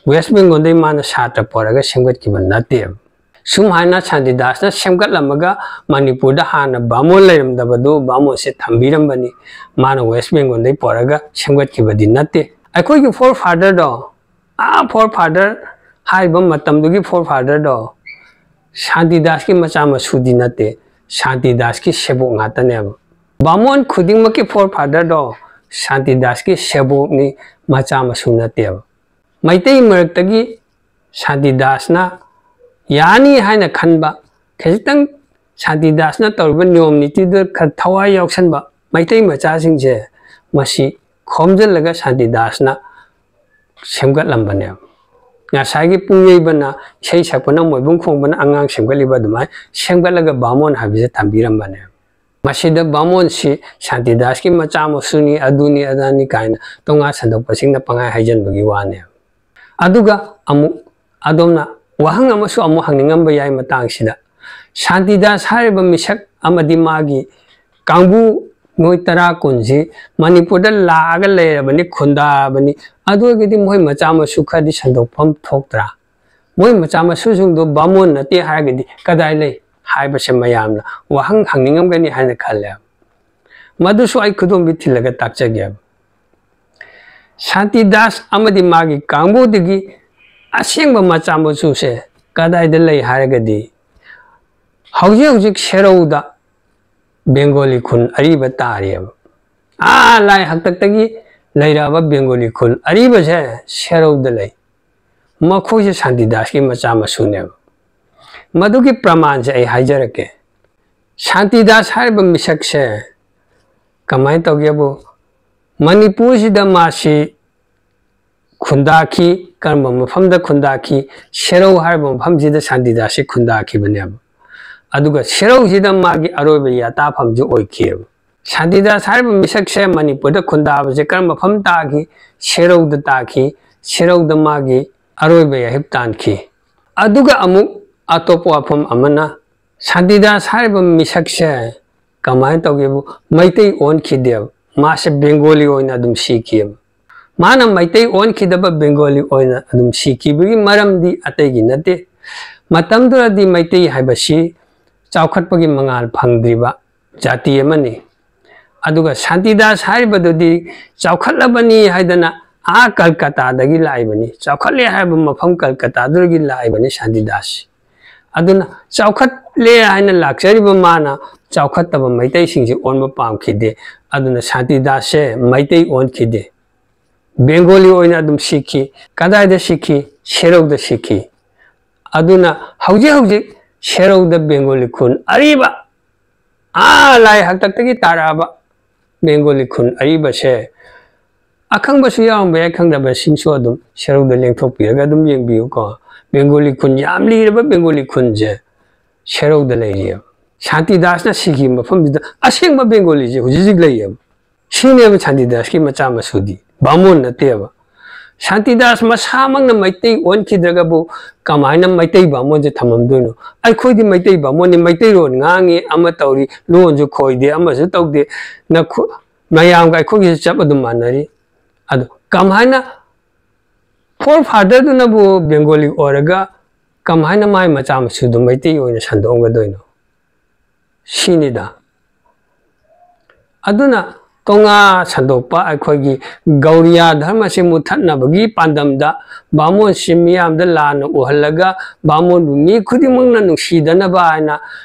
ꯋꯦꯁ ꯕꯦꯡꯒꯣꯜꯗꯩ ꯃꯥꯅ ꯁꯥꯇ꯭ꯔ ꯄꯣꯔꯒ ꯁꯦꯝꯒꯠꯈꯤꯕ ꯅꯠꯇꯦꯕ꯫ ꯁꯨꯝ ꯍꯥꯏꯅ ꯁꯥꯟꯇꯤꯗꯥꯁꯅ ꯁꯦꯝꯒꯠꯂꯝꯃꯒ ꯃꯅꯤꯄꯨꯔꯗ ꯍꯥꯟꯅ ꯕꯥꯃꯣꯟ ꯂꯩꯔꯝꯗꯕꯗꯨ ꯕꯥꯃꯣꯟꯁꯦ ꯊꯝꯕꯤꯔꯝꯕꯅꯤ꯫ ꯃꯥꯅ ꯋꯦꯁ ꯕꯦꯡꯒꯣꯜꯗꯩ ꯄꯣꯔꯒ ꯁꯦꯝꯒꯠꯈꯤꯕꯗꯤ ꯅꯠꯇꯦ꯫ ꯑꯩꯈꯣꯏꯒꯤ ꯐꯣꯔ ꯐꯥꯗꯔꯗꯣ, ꯑꯥ ꯐꯣꯔ ꯐꯥꯗꯔ ꯍꯥꯏꯔꯤꯕ ꯃꯇꯝꯗꯨꯒꯤ ꯐꯣꯔ ꯐꯥꯗꯔꯗꯣ ꯁꯥꯟꯇꯤꯗꯥꯁꯀꯤ ꯃꯆꯥ ꯃꯁꯨꯗꯤ ꯅꯠꯇꯦ, ꯁꯥꯟꯇꯤꯗꯥꯁꯀꯤ ꯁꯦꯕꯣꯛ ꯉꯥꯛꯇꯅꯦꯕ꯫ ꯕꯥꯃꯣꯟ ꯈꯨꯗꯤꯡꯃꯛꯀꯤ ꯐꯣꯔ ꯐꯥꯗꯔꯗꯣ ꯁꯥꯟꯇꯤꯗꯥꯁꯀꯤ ꯁꯦꯕꯣꯛꯅꯤ, ꯃꯆꯥ ꯃꯁꯨ ꯅꯠꯇꯦꯕ꯫ ꯃꯩꯇꯩ ꯃꯔꯛꯇꯒꯤ ꯁꯥꯟꯇꯤꯗꯥꯁꯅ ꯌꯥꯅꯤ ꯍꯥꯏꯅ ꯈꯟꯕ, ꯈꯖꯤꯛꯇꯪ ꯁꯥꯟꯇꯤꯗꯥꯁꯅ ꯇꯧꯔꯤꯕ ꯅꯤꯌꯣꯝ ꯅꯤꯇꯤꯗꯨꯗ ꯈꯔ ꯊꯋꯥꯏ ꯌꯥꯎꯁꯟꯕ ꯃꯩꯇꯩ ꯃꯆꯥꯁꯤꯡꯁꯦ, ꯃꯁꯤ ꯈꯣꯝꯖꯤꯜꯂꯒ ꯁꯥꯟꯇꯤꯗꯥꯁꯅ ꯁꯦꯝꯒꯠꯂꯝꯕꯅꯦꯕ꯫ ꯉꯁꯥꯏꯒꯤ ꯄꯨꯡꯌꯩꯕꯅ, ꯏꯁꯩ ꯁꯛꯄꯅ, ꯃꯣꯏꯕꯨꯡ ꯈꯣꯡꯕꯅ ꯑꯉꯥꯡ ꯁꯦꯝꯒꯠꯂꯤꯕ ꯑꯗꯨꯃꯥꯏꯅ ꯁꯦꯝꯒꯠꯂꯒ ꯕꯥꯃꯣꯟ ꯍꯥꯏꯕꯁꯦ ꯊꯝꯕꯤꯔꯝꯕꯅꯦꯕ꯫ ꯃꯁꯤꯗ ꯕꯥꯃꯣꯟꯁꯤ ꯁꯥꯟꯇꯤꯗꯥꯁꯀꯤ ꯃꯆꯥ ꯃꯁꯨꯅꯤ, ꯑꯗꯨꯅꯤ ꯑꯗꯥꯅꯤ ꯀꯥꯏꯅ ꯇꯣꯉꯥꯟ ꯁꯟꯗꯣꯛꯄꯁꯤꯡꯅ ꯄꯪꯍꯥꯏ ꯍꯥꯏꯖꯟꯕꯒꯤ ꯋꯥꯅꯦꯕ꯫ ꯑꯗꯨꯒ ꯑꯃꯨꯛ ꯑꯗꯣꯝꯅ ꯋꯥꯍꯪ ꯑꯃꯁꯨ ꯑꯃꯨꯛ ꯍꯪꯅꯤꯡꯉꯝꯕ ꯌꯥꯏ ꯃꯇꯥꯡꯁꯤꯗ, ꯁꯥꯟꯇꯤꯗꯥꯁ ꯍꯥꯏꯔꯤꯕ ꯃꯤꯁꯛ ꯑꯃꯗꯤ ꯃꯥꯒꯤ ꯀꯥꯡꯕꯨ ꯃꯣꯏ ꯇꯔꯥ ꯀꯨꯟꯁꯤ ꯃꯅꯤꯄꯨꯔꯗ ꯂꯥꯛꯑꯒ ꯂꯩꯔꯕꯅꯤ, ꯈꯨꯟꯗꯥꯔꯕꯅꯤ, ꯑꯗꯨ ꯑꯣꯏꯔꯒꯗꯤ ꯃꯣꯏ ꯃꯆꯥ ꯃꯁꯨ ꯈꯔꯗꯤ ꯁꯟꯗꯣꯛꯐꯝ ꯊꯣꯛꯇ꯭ꯔꯥ? ꯃꯣꯏ ꯃꯆꯥ ꯃꯁꯨꯁꯤꯡꯗꯣ ꯕꯥꯃꯣꯟ ꯅꯠꯇꯦ ꯍꯥꯏꯔꯒꯗꯤ ꯀꯗꯥꯏ ꯂꯩ ꯍꯥꯏꯕꯁꯦ ꯃꯌꯥꯝꯅ ꯋꯥꯍꯪ ꯍꯪꯅꯤꯡꯉꯝꯒꯅꯤ ꯍꯥꯏꯅ ꯈꯜꯂꯦ꯫ ꯃꯗꯨꯁꯨ ꯑꯩ ꯈꯨꯗꯣꯝꯕꯤ ꯊꯤꯜꯂꯒ ꯇꯥꯛꯆꯒꯦꯕ꯫ ꯁꯥꯟꯇꯤꯗꯥꯁ ꯑꯃꯗꯤ ꯃꯥꯒꯤ ꯀꯥꯡꯕꯨꯗꯒꯤ ꯑꯁꯦꯡꯕ ꯃꯆꯥ ꯃꯁꯨꯁꯦ ꯀꯗꯥꯏꯗ ꯂꯩ ꯍꯥꯏꯔꯒꯗꯤ, ꯍꯧꯖꯤꯛ ꯍꯧꯖꯤꯛ ꯁꯦꯔꯧꯗ ꯕꯦꯡꯒꯣꯂꯤ ꯈꯨꯜ ꯑꯔꯤꯕ ꯇꯥꯔꯤꯑꯕ꯫ ꯑꯥ ꯂꯥꯏ ꯍꯥꯛꯇꯛꯇꯒꯤ ꯂꯩꯔꯛꯑꯕ ꯕꯦꯡꯒꯣꯂꯤ ꯈꯨꯜ ꯑꯔꯤꯕꯁꯦ ꯁꯦꯔꯧꯗ ꯂꯩ꯫ ꯃꯈꯣꯏꯁꯦ ꯁꯥꯟꯇꯤꯗꯥꯁꯀꯤ ꯃꯆꯥ ꯃꯁꯨꯅꯦꯕ꯫ ꯃꯗꯨꯒꯤ ꯄ꯭ꯔꯃꯥꯟꯁꯦ ꯑꯩ ꯍꯥꯏꯖꯔꯛꯀꯦ꯫ ꯁꯥꯟꯇꯤꯗꯥꯁ ꯍꯥꯏꯔꯤꯕ ꯃꯤꯁꯛꯁꯦ ꯀꯃꯥꯏꯅ ꯇꯧꯒꯦꯕꯨ, ꯃꯅꯤꯄꯨꯔꯁꯤꯗ ꯃꯥꯁꯤ ꯈꯨꯟꯗꯥꯈꯤ꯫ ꯀꯔꯝꯕ ꯃꯐꯝꯗ ꯈꯨꯟꯗꯥꯈꯤ? ꯁꯦꯔꯧ ꯍꯥꯏꯔꯤꯕ ꯃꯐꯝꯁꯤꯗ ꯁꯥꯟꯇꯤꯗꯥꯁꯁꯤ ꯈꯨꯟꯗꯥꯈꯤꯕꯅꯦꯕ꯫ ꯑꯗꯨꯒ ꯁꯦꯔꯧꯁꯤꯗ ꯃꯥꯒꯤ ꯑꯔꯣꯏꯕ ꯌꯥꯇꯥꯐꯝꯁꯨ ꯑꯣꯏꯈꯤꯑꯕ꯫ ꯁꯥꯟꯇꯤꯗꯥꯁ ꯍꯥꯏꯔꯤꯕ ꯃꯤꯁꯛꯁꯦ ꯃꯅꯤꯄꯨꯔꯗ ꯈꯨꯟꯗꯥꯕꯁꯦ ꯀꯔꯝꯕ ꯃꯐꯝ ꯇꯥꯈꯤ? ꯁꯦꯔꯧꯗ ꯇꯥꯈꯤ꯫ ꯁꯦꯔꯧꯗ ꯃꯥꯒꯤ ꯑꯔꯣꯏꯕ ꯌꯥꯍꯤꯞ ꯇꯥꯟꯈꯤ꯫ ꯑꯗꯨꯒ ꯑꯃꯨꯛ ꯑꯇꯣꯞꯄ ꯋꯥꯐꯝ ꯑꯃꯅ, ꯁꯥꯟꯇꯤꯗꯥꯁ ꯍꯥꯏꯔꯤꯕ ꯃꯤꯁꯛꯁꯦ ꯀꯃꯥꯏꯅ ꯇꯧꯒꯦꯕꯨ, ꯃꯩꯇꯩ ꯑꯣꯟꯈꯤꯗꯦꯕ꯫ ꯃꯥꯁꯦ ꯕꯦꯡꯒꯣꯂꯤ ꯑꯣꯏꯅ ꯑꯗꯨꯝ ꯁꯤꯈꯤꯑꯕ꯫ ꯃꯥꯅ ꯃꯩꯇꯩ ꯑꯣꯟꯈꯤꯗꯕ, ꯕꯦꯡꯒꯣꯂꯤ ꯑꯣꯏꯅ ꯑꯗꯨꯝ ꯁꯤꯈꯤꯕꯒꯤ ꯃꯔꯝꯗꯤ ꯑꯇꯩꯒꯤ ꯅꯠꯇꯦ꯫ ꯃꯇꯝꯗꯨꯗꯗꯤ ꯃꯩꯇꯩ ꯍꯥꯏꯕꯁꯤ ꯆꯥꯎꯈꯠꯄꯒꯤ ꯃꯉꯥꯜ ꯐꯪꯗ꯭ꯔꯤꯕ ꯖꯥꯇꯤ ꯑꯃꯅꯤ꯫ ꯑꯗꯨꯒ ꯁꯥꯟꯇꯤꯗꯥꯁ ꯍꯥꯏꯔꯤꯕꯗꯨꯗꯤ ꯆꯥꯎꯈꯠꯂꯕꯅꯤ ꯍꯥꯏꯗꯅ ꯑꯥ ꯀꯜꯀꯇꯥꯗꯒꯤ ꯂꯥꯛꯏꯕꯅꯤ꯫ ꯆꯥꯎꯈꯠꯂꯦ ꯍꯥꯏꯕ ꯃꯐꯝ ꯀꯜꯀꯇꯥꯗꯨꯗꯒꯤ ꯂꯥꯛꯏꯕꯅꯤ ꯁꯥꯟꯇꯤꯗꯥꯁ꯫ ꯑꯗꯨꯅ ꯆꯥꯎꯈꯠꯂꯦ ꯍꯥꯏꯅ ꯂꯥꯛꯆꯔꯤꯕ ꯃꯥꯅ ꯆꯥꯎꯈꯠꯇꯕ ꯃꯩꯇꯩꯁꯤꯡꯁꯤ ꯑꯣꯟꯕ ꯄꯥꯝꯈꯤꯗꯦ꯫ ꯑꯗꯨꯅ ꯁꯥꯟꯇꯤꯗꯥꯁꯁꯦ ꯃꯩꯇꯩ ꯑꯣꯟꯈꯤꯗꯦ꯫ ꯕꯦꯡꯒꯣꯂꯤ ꯑꯣꯏꯅ ꯑꯗꯨꯝ ꯁꯤꯈꯤ꯫ ꯀꯗꯥꯏꯗ ꯁꯤꯈꯤ? ꯁꯦꯔꯧꯗ ꯁꯤꯈꯤ꯫ ꯑꯗꯨꯅ ꯍꯧꯖꯤꯛ ꯍꯧꯖꯤꯛ ꯁꯦꯔꯧꯗ ꯕꯦꯡꯒꯣꯂꯤ ꯈꯨꯟ ꯑꯔꯤꯕ, ꯑꯥ ꯂꯥꯏ ꯍꯥꯛꯇꯛꯇꯒꯤ ꯇꯥꯔꯛꯑꯕ ꯕꯦꯡꯒꯣꯂꯤ ꯈꯨꯟ ꯑꯔꯤꯕꯁꯦ, ꯑꯈꯪꯕꯁꯨ ꯌꯥꯎꯔꯝꯕ ꯌꯥꯏ, ꯈꯪꯗꯕꯁꯤꯡꯁꯨ ꯑꯗꯨꯝ ꯁꯦꯔꯧꯗ ꯂꯦꯡꯊꯣꯛꯄꯤꯔꯒ ꯑꯗꯨꯝ ꯌꯦꯡꯕꯤꯌꯨꯀꯣ꯫ ꯕꯦꯡꯒꯣꯂꯤ ꯈꯨꯟ ꯌꯥꯝ ꯂꯤꯔꯕ ꯕꯦꯡꯒꯣꯂꯤ ꯈꯨꯟꯁꯦ ꯁꯦꯔꯧꯗ ꯂꯩꯔꯤꯑꯕ꯫ ꯁꯥꯟꯇꯤꯗꯥꯁꯅ ꯁꯤꯈꯤꯕ ꯃꯐꯝꯗꯨꯗ ꯑꯁꯦꯡꯕ ꯕꯦꯡꯒꯣꯂꯤꯁꯦ ꯍꯧꯖꯤꯛ ꯍꯧꯖꯤꯛ ꯂꯩꯌꯦꯕ꯫ ꯁꯤꯅꯦꯕ ꯁꯥꯟꯇꯤꯗꯥꯁꯀꯤ ꯃꯆꯥ ꯃꯁꯨꯗꯤ, ꯕꯥꯃꯣꯟ ꯅꯠꯇꯦꯕ꯫ ꯁꯥꯟꯇꯤꯗꯥꯁ ꯃꯁꯥꯃꯛꯅ ꯃꯩꯇꯩ ꯑꯣꯟꯈꯤꯗ꯭ꯔꯒꯕꯨ ꯀꯃꯥꯏꯅ ꯃꯩꯇꯩ ꯕꯥꯃꯣꯟꯁꯦ ꯊꯝꯃꯝꯗꯣꯏꯅꯣ? ꯑꯩꯈꯣꯏꯗꯤ ꯃꯩꯇꯩ ꯕꯥꯃꯣꯟꯅꯤ, ꯃꯩꯇꯩꯔꯣꯟ ꯉꯥꯡꯉꯤ, ꯑꯃ ꯇꯧꯔꯤ, ꯂꯣꯟꯁꯨ ꯈꯣꯏꯗꯦ, ꯑꯃꯁꯨ ꯇꯧꯗꯦ, ꯅꯈꯣ-, ꯃꯌꯥꯝꯒ ꯑꯩꯈꯣꯏꯒꯤꯁꯨ ꯆꯞ ꯑꯗꯨꯝ ꯃꯥꯟꯅꯔꯤ꯫ ꯑꯗꯣ ꯀꯃꯥꯏꯅ forefatherꯗꯨꯅꯕꯨ ꯕꯦꯡꯒꯣꯂꯤ ꯑꯣꯏꯔꯒ ꯀꯃꯥꯏꯅ ꯃꯥꯏ ꯃꯆꯥ ꯃꯁꯨꯗꯨ ꯃꯩꯇꯩ ꯑꯣꯏꯅ ꯁꯟꯗꯣꯛꯑꯝꯒꯗꯣꯏꯅꯣ? ꯁꯤꯅꯤꯗ꯫ ꯑꯗꯨꯅ ꯇꯣꯉꯥ ꯁꯟꯗꯣꯛꯄ, ꯑꯩꯈꯣꯏꯒꯤ ꯒꯧꯔꯤꯌꯥ ꯙꯔꯃꯁꯤ ꯃꯨꯠꯊꯠꯅꯕꯒꯤ ꯄꯥꯟꯗꯝꯗ ꯕꯥꯃꯣꯟꯁꯤ ꯃꯤꯌꯥꯝꯗ ꯂꯥꯟꯅ ꯎꯍꯜꯂꯒ ꯕꯥꯃꯣꯟꯕꯨ ꯃꯤ ꯈꯨꯗꯤꯡꯃꯛꯅ ꯅꯨꯡꯁꯤꯗꯅꯕ ꯍꯥꯏꯅ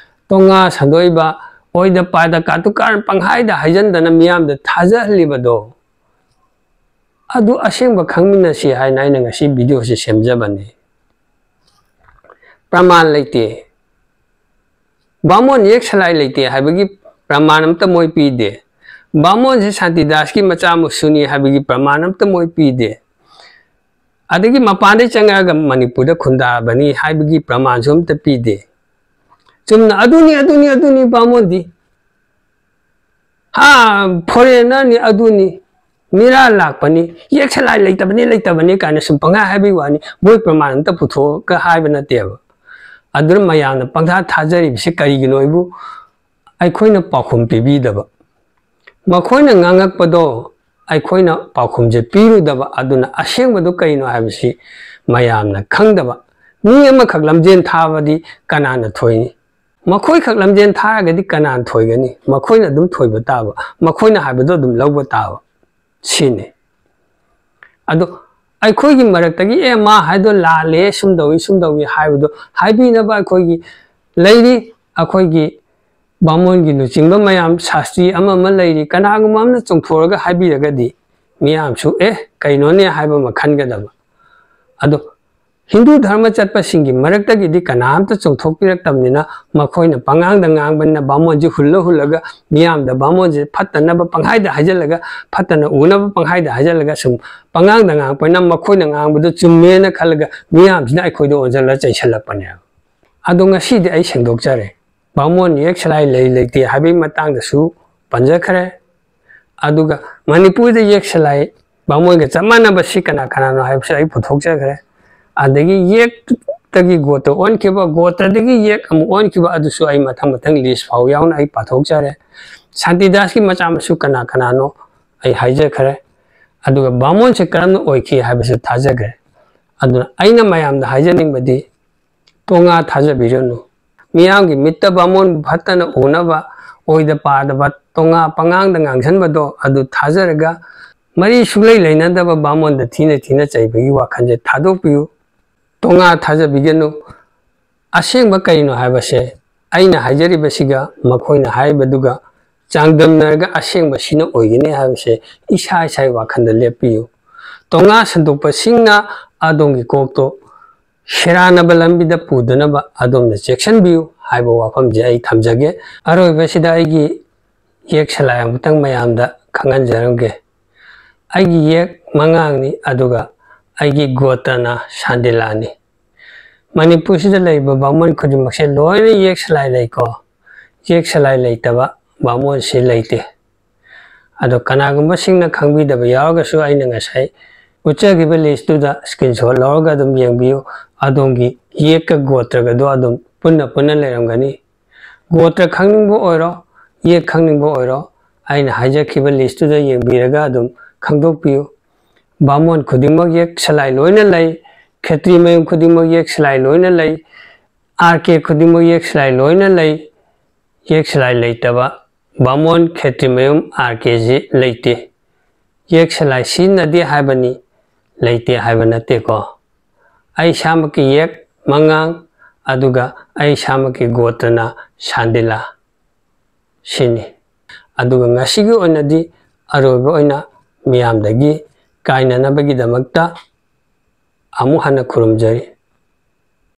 ꯇꯣꯉꯥ ꯁꯟꯗꯣꯛꯏꯕ, ꯑꯣꯏꯗ ꯄꯥꯗ ꯀꯥꯇꯨ ꯀꯥꯔꯟ ꯄꯪꯍꯥꯏꯗ ꯍꯥꯏꯖꯟꯗꯅ ꯃꯤꯌꯥꯝꯗ ꯊꯥꯖꯍꯜꯂꯤꯕꯗꯣ, ꯑꯗꯨ ꯑꯁꯦꯡꯕ ꯈꯪꯃꯤꯟꯅꯁꯤ ꯍꯥꯏꯅ ꯑꯩꯅ ꯉꯁꯤ videoꯁꯤ ꯁꯦꯝꯖꯕꯅꯤ꯫ ꯄ꯭ꯔꯃꯥꯟ ꯂꯩꯇꯦ꯫ ꯕꯥꯃꯣꯟ ꯌꯦꯛ ꯁꯂꯥꯏ ꯂꯩꯇꯦ ꯍꯥꯏꯕꯒꯤ ꯄ꯭ꯔꯃꯥꯟ ꯑꯝꯇ ꯃꯣꯏ ꯄꯤꯗꯦ꯫ ꯕꯥꯃꯣꯟꯁꯦ ꯁꯥꯟꯇꯤꯗꯥꯁꯀꯤ ꯃꯆꯥ ꯃꯁꯨꯅꯤ ꯍꯥꯏꯕꯒꯤ ꯄ꯭ꯔꯃꯥꯟ ꯑꯝꯇ ꯃꯣꯏ ꯄꯤꯗꯦ꯫ ꯑꯗꯒꯤ ꯃꯄꯥꯟꯗꯩ ꯆꯪꯉꯛꯑꯒ ꯃꯅꯤꯄꯨꯔꯗ ꯈꯨꯟꯗꯥꯕꯅꯤ ꯍꯥꯏꯕꯒꯤ ꯄ꯭ꯔꯃꯥꯟꯁꯨ ꯑꯝꯇ ꯄꯤꯗꯦ꯫ ꯆꯨꯝꯅ "ꯑꯗꯨꯅꯤ, ꯑꯗꯨꯅꯤ, ꯑꯗꯨꯅꯤ ꯕꯥꯃꯣꯟꯗꯤ, ꯍꯥ, ꯐꯣꯔꯦꯟꯅꯔꯅꯤ, ꯑꯗꯨꯅꯤ, ꯃꯤꯔꯥ ꯂꯥꯛꯄꯅꯤ, ꯌꯦꯛ ꯁꯂꯥꯏ ꯂꯩꯇꯕꯅꯤ, ꯂꯩꯇꯕꯅꯤ" ꯀꯥꯏꯅ ꯁꯨꯝ ꯄꯪꯍꯥꯏ ꯍꯥꯏꯕꯒꯤ ꯋꯥꯅꯤ꯫ ꯃꯣꯏ ꯄ꯭ꯔꯃꯥꯟ ꯑꯝꯇ ꯄꯨꯊꯣꯛꯑꯒ ꯍꯥꯏꯕ ꯅꯠꯇꯦꯕ꯫ ꯑꯗꯨꯅ ꯃꯌꯥꯝꯅ ꯄꯪꯊꯥ ꯊꯥꯖꯔꯤꯕꯁꯤ ꯀꯔꯤꯒꯤꯅꯣ ꯍꯥꯏꯕꯨ ꯑꯩꯈꯣꯏꯅ ꯄꯥꯎꯈꯨꯝ ꯄꯤꯕꯤꯗꯕ꯫ ꯃꯈꯣꯏꯅ ꯉꯥꯡꯉꯛꯄꯗꯣ ꯑꯩꯈꯣꯏꯅ ꯄꯥꯎꯈꯨꯝꯁꯦ ꯄꯤꯔꯨꯗꯕ꯫ ꯑꯗꯨꯅ ꯑꯁꯦꯡꯕꯗꯨ ꯀꯩꯅꯣ ꯍꯥꯏꯕꯁꯤ ꯃꯌꯥꯝꯅ ꯈꯪꯗꯕ꯫ ꯃꯤ ꯑꯃꯈꯛ ꯂꯝꯖꯦꯟ ꯊꯥꯕꯗꯤ ꯀꯅꯥꯅ ꯊꯣꯏꯅꯤ? ꯃꯈꯣꯏꯈꯛ ꯂꯝꯖꯦꯟ ꯊꯥꯔꯒꯗꯤ ꯀꯅꯥꯅ ꯊꯣꯏꯒꯅꯤ? ꯃꯈꯣꯏꯅ ꯑꯗꯨꯝ ꯊꯣꯏꯕ ꯇꯥꯕ, ꯃꯈꯣꯏꯅ ꯍꯥꯏꯕꯗꯣ ꯑꯗꯨꯝ ꯂꯧꯕ ꯇꯥꯕ꯫ ꯁꯤꯅꯤ꯫ ꯑꯗꯣ ꯑꯩꯈꯣꯏꯒꯤ ꯃꯔꯛꯇꯒꯤ "ꯑꯦ, ꯃꯥ ꯍꯥꯏꯗꯣ ꯂꯥꯜꯂꯦ, ꯁꯨꯝ ꯇꯧꯏ, ꯁꯨꯝ ꯇꯧꯏ" ꯍꯥꯏꯕꯗꯣ ꯍꯥꯏꯕꯤꯅꯕ ꯑꯩꯈꯣꯏꯒꯤ ꯂꯩꯔꯤ꯫ ꯑꯩꯈꯣꯏꯒꯤ ꯕꯥꯃꯣꯟꯒꯤ ꯂꯨꯆꯤꯡꯕ ꯃꯌꯥꯝ, ꯁꯥꯁꯇ꯭ꯔꯤ ꯑꯃ ꯑꯃ ꯂꯩꯔꯤ, ꯀꯅꯥꯒꯨꯝꯕ ꯑꯃꯅ ꯆꯣꯡꯊꯣꯔꯒ ꯍꯥꯏꯕꯤꯔꯒꯗꯤ ꯃꯤꯌꯥꯝꯁꯨ "ꯑꯦ, ꯀꯩꯅꯣꯅꯦ" ꯍꯥꯏꯕ ꯑꯃ ꯈꯟꯒꯗꯕ꯫ ꯑꯗꯣ ꯍꯤꯟꯗꯨ ꯙꯔꯃ ꯆꯠꯄꯁꯤꯡꯒꯤ ꯃꯔꯛꯇꯒꯤꯗꯤ ꯀꯅꯥꯝꯇ ꯆꯣꯡꯊꯣꯛꯄꯤꯔꯛꯇꯕꯅꯤꯅ ꯃꯈꯣꯏꯅ ꯄꯉꯥꯡꯗ ꯉꯥꯡꯕꯅꯤꯅ ꯕꯥꯃꯣꯟꯁꯦ ꯍꯨꯜꯂ ꯍꯨꯜꯂꯒ ꯃꯤꯌꯥꯝꯗ ꯕꯥꯃꯣꯟꯁꯦ ꯐꯠꯇꯅꯕ ꯄꯪꯍꯥꯏꯗ ꯍꯥꯏꯖꯜꯂꯒ, ꯐꯠꯇꯅ ꯎꯅꯕ ꯄꯪꯍꯥꯏꯗ ꯍꯥꯏꯖꯜꯂꯒ ꯁꯨꯝ ꯄꯉꯥꯡꯗ ꯉꯥꯡꯉꯛꯄꯅꯤꯅ ꯃꯈꯣꯏꯅ ꯉꯥꯡꯕꯗꯣ ꯆꯨꯝꯃꯦꯅ ꯈꯜꯂꯒ ꯃꯤꯌꯥꯝꯁꯤꯅ ꯑꯩꯈꯣꯏꯗ ꯑꯣꯟꯁꯤꯜꯂ ꯆꯩꯁꯜꯂꯛꯄꯅꯦꯕ꯫ ꯑꯗꯣ ꯉꯁꯤꯗꯤ ꯑꯩ ꯁꯦꯡꯗꯣꯛꯆꯔꯦ꯫ ꯕꯥꯃꯣꯟ ꯌꯦꯛ ꯁꯂꯥꯏ ꯂꯩ ꯂꯩꯇꯦ ꯍꯥꯏꯕꯒꯤ ꯃꯇꯥꯡꯗꯁꯨ ꯄꯟꯖꯈ꯭ꯔꯦ꯫ ꯑꯗꯨꯒ ꯃꯅꯤꯄꯨꯔꯗ ꯌꯦꯛ ꯁꯂꯥꯏ ꯕꯥꯃꯣꯟꯒ ꯆꯞ ꯃꯥꯟꯅꯕꯁꯤ ꯀꯅꯥ ꯀꯅꯥꯅꯣ ꯍꯥꯏꯕꯁꯨ ꯑꯩ ꯄꯨꯊꯣꯛꯆꯈ꯭ꯔꯦ꯫ ꯑꯗꯒꯤ ꯌꯦꯛꯇꯒꯤ ꯒꯣꯇ꯭ꯔ ꯑꯣꯟꯈꯤꯕ, ꯒꯣꯇ꯭ꯔꯗꯒꯤ ꯌꯦꯛ ꯑꯃꯨꯛ ꯑꯣꯟꯈꯤꯕ, ꯑꯗꯨꯁꯨ ꯑꯩ ꯃꯊꯪ ꯃꯊꯪ ꯂꯤꯁ ꯐꯥꯎ ꯌꯥꯎꯅ ꯑꯩ ꯄꯥꯊꯣꯛꯆꯔꯦ꯫ ꯁꯥꯟꯇꯤꯗꯥꯁꯀꯤ ꯃꯆꯥ ꯃꯁꯨ ꯀꯅꯥ ꯀꯅꯥꯅꯣ ꯑꯩ ꯍꯥꯏꯖꯈ꯭ꯔꯦ꯫ ꯑꯗꯨꯒ ꯕꯥꯃꯣꯟꯁꯦ ꯀꯔꯝꯅ ꯑꯣꯏꯈꯤ ꯍꯥꯏꯕꯁꯨ ꯊꯥꯖꯈ꯭ꯔꯦ꯫ ꯑꯗꯨꯅ ꯑꯩꯅ ꯃꯌꯥꯝꯗ ꯍꯥꯏꯖꯅꯤꯡꯕꯗꯤ, ꯇꯣꯉꯥ ꯊꯥꯖꯕꯤꯔꯅꯨ꯫ ꯃꯤꯌꯥꯝꯒꯤ ꯃꯤꯠꯇ ꯕꯥꯃꯣꯟꯕꯨ ꯐꯠꯇꯅ ꯎꯅꯕ, ꯑꯣꯏꯗ ꯄꯥꯗꯕ ꯇꯣꯉꯥ ꯄꯉꯥꯡꯗ ꯉꯥꯡꯁꯟꯕꯗꯣ ꯑꯗꯨ ꯊꯥꯖꯔꯒ, ꯃꯔꯤ ꯁꯨꯡꯂꯩ ꯂꯩꯅꯗꯕ ꯕꯥꯃꯣꯟꯗ ꯊꯤꯅ ꯊꯤꯅ ꯆꯩꯕꯒꯤ ꯋꯥꯈꯜꯁꯦ ꯊꯥꯗꯣꯛꯄꯤꯌꯨ꯫ ꯇꯣꯉꯥ ꯊꯥꯖꯕꯤꯒꯅꯨ꯫ ꯑꯁꯦꯡꯕ ꯀꯔꯤꯅꯣ ꯍꯥꯏꯕꯁꯦ ꯑꯩꯅ ꯍꯥꯏꯖꯔꯤꯕꯁꯤꯒ ꯃꯈꯣꯏꯅ ꯍꯥꯏꯔꯤꯕꯗꯨꯒ ꯆꯥꯡꯗꯝꯅꯔꯒ ꯑꯁꯦꯡꯕ ꯁꯤꯅ ꯑꯣꯏꯒꯅꯤ ꯍꯥꯏꯕꯁꯦ ꯏꯁꯥ ꯏꯁꯥꯒꯤ ꯋꯥꯈꯜꯗ ꯂꯦꯞꯄꯤꯌꯨ꯫ ꯇꯣꯉꯥ ꯁꯟꯗꯣꯛꯄꯁꯤꯡꯅ ꯑꯗꯣꯝꯒꯤ ꯀꯣꯛꯇꯣ ꯁꯦꯔꯥꯟꯅꯕ ꯂꯝꯕꯤꯗ ꯄꯨꯗꯅꯕ ꯑꯗꯣꯝꯅ ꯆꯦꯛꯁꯤꯟꯕꯤꯌꯨ ꯍꯥꯏꯕ ꯋꯥꯐꯝꯁꯦ ꯑꯩ ꯊꯝꯖꯒꯦ꯫ ꯑꯔꯣꯏꯕꯁꯤꯗ ꯑꯩꯒꯤ ꯌꯦꯛ ꯁꯂꯥꯏ ꯑꯃꯨꯛꯇꯪ ꯃꯌꯥꯝꯗ ꯈꯪꯍꯟꯖꯔꯝꯒꯦ꯫ ꯑꯩꯒꯤ ꯌꯦꯛ ꯃꯉꯥꯡꯅꯤ, ꯑꯗꯨꯒ ꯑꯩꯒꯤ ꯒꯣꯇ꯭ꯔꯅ ꯁꯥꯟꯗꯤꯂꯥꯅꯤ꯫ ꯃꯅꯤꯄꯨꯔꯁꯤꯗ ꯂꯩꯔꯤꯕ ꯕꯥꯃꯣꯟ ꯈꯨꯗꯤꯡꯃꯛꯁꯦ ꯂꯣꯏꯅ ꯌꯦꯛ ꯁꯂꯥꯏ ꯂꯩꯀꯣ꯫ ꯌꯦꯛ ꯁꯂꯥꯏ ꯂꯩꯇꯕ ꯕꯥꯃꯣꯟꯁꯤ ꯂꯩꯇꯦ꯫ ꯑꯗꯣ ꯀꯅꯥꯒꯨꯝꯕꯁꯤꯡꯅ ꯈꯪꯕꯤꯗꯕ ꯌꯥꯎꯔꯒꯁꯨ, ꯑꯩꯅ ꯉꯁꯥꯏ ꯎꯠꯆꯈꯤꯕ ꯂꯤꯁꯇꯨꯗ ꯁ꯭ꯀ꯭ꯔꯤꯟꯁꯣꯠ ꯂꯧꯔꯒ ꯑꯗꯨꯝ ꯌꯦꯡꯕꯤꯌꯨ꯫ ꯑꯗꯣꯝꯒꯤ ꯌꯦꯛꯀ ꯒꯣꯇ꯭ꯔꯒꯗꯣ ꯑꯗꯨꯝ ꯄꯨꯟꯅ ꯄꯨꯟꯅ ꯂꯩꯔꯝꯒꯅꯤ꯫ ꯒꯣꯇ꯭ꯔ ꯈꯪꯅꯤꯡꯕ ꯑꯣꯏꯔꯣ, ꯌꯦꯛ ꯈꯪꯅꯤꯡꯕ ꯑꯣꯏꯔꯣ, ꯑꯩꯅ ꯍꯥꯏꯖꯈꯤꯕ ꯂꯤꯁꯇꯨꯗ ꯌꯦꯡꯕꯤꯔꯒ ꯑꯗꯨꯝ ꯈꯪꯗꯣꯛꯄꯤꯌꯨ꯫ ꯕꯥꯃꯣꯟ ꯈꯨꯗꯤꯡꯃꯛ ꯌꯦꯛ ꯁꯂꯥꯏ ꯂꯣꯏꯅ ꯂꯩ, ꯈꯦꯇ꯭ꯔꯤ ꯃꯌꯨꯝ ꯈꯨꯗꯤꯡꯃꯛ ꯌꯦꯛ ꯁꯂꯥꯏ ꯂꯣꯏꯅ ꯂꯩ, ꯑꯥꯔ ꯀꯦ ꯈꯨꯗꯤꯡꯃꯛ ꯌꯦꯛ ꯁꯂꯥꯏ ꯂꯣꯏꯅ ꯂꯩ꯫ ꯌꯦꯛ ꯁꯂꯥꯏ ꯂꯩꯇꯕ ꯕꯥꯃꯣꯟ ꯈꯦꯇ꯭ꯔꯤ ꯃꯌꯨꯝ ꯑꯥꯔ ꯀꯦꯁꯤ ꯂꯩꯇꯦ꯫ ꯌꯦꯛ ꯁꯂꯥꯏ ꯁꯤꯖꯤꯟꯅꯗꯦ ꯍꯥꯏꯕꯅꯤ, ꯂꯩꯇꯦ ꯍꯥꯏꯕ ꯅꯠꯇꯦꯀꯣ꯫ ꯑꯩ ꯏꯁꯥꯃꯛꯀꯤ ꯌꯦꯛ ꯃꯉꯥꯡ, ꯑꯗꯨꯒ ꯑꯩ ꯏꯁꯥꯃꯛꯀꯤ ꯒꯣꯇ꯭ꯔꯅ ꯁꯥꯟꯗꯤꯂꯥ ꯁꯤꯅꯤ꯫ ꯑꯗꯨꯒ ꯉꯁꯤꯒꯤ ꯑꯣꯏꯅꯗꯤ ꯑꯔꯣꯏꯕ ꯑꯣꯏꯅ ꯃꯤꯌꯥꯝꯗꯒꯤ ꯀꯥꯏꯅꯅꯕꯒꯤꯗꯃꯛꯇ ꯑꯃꯨꯛ ꯍꯟꯅ ꯈꯨꯔꯨꯝꯖꯔꯤ꯫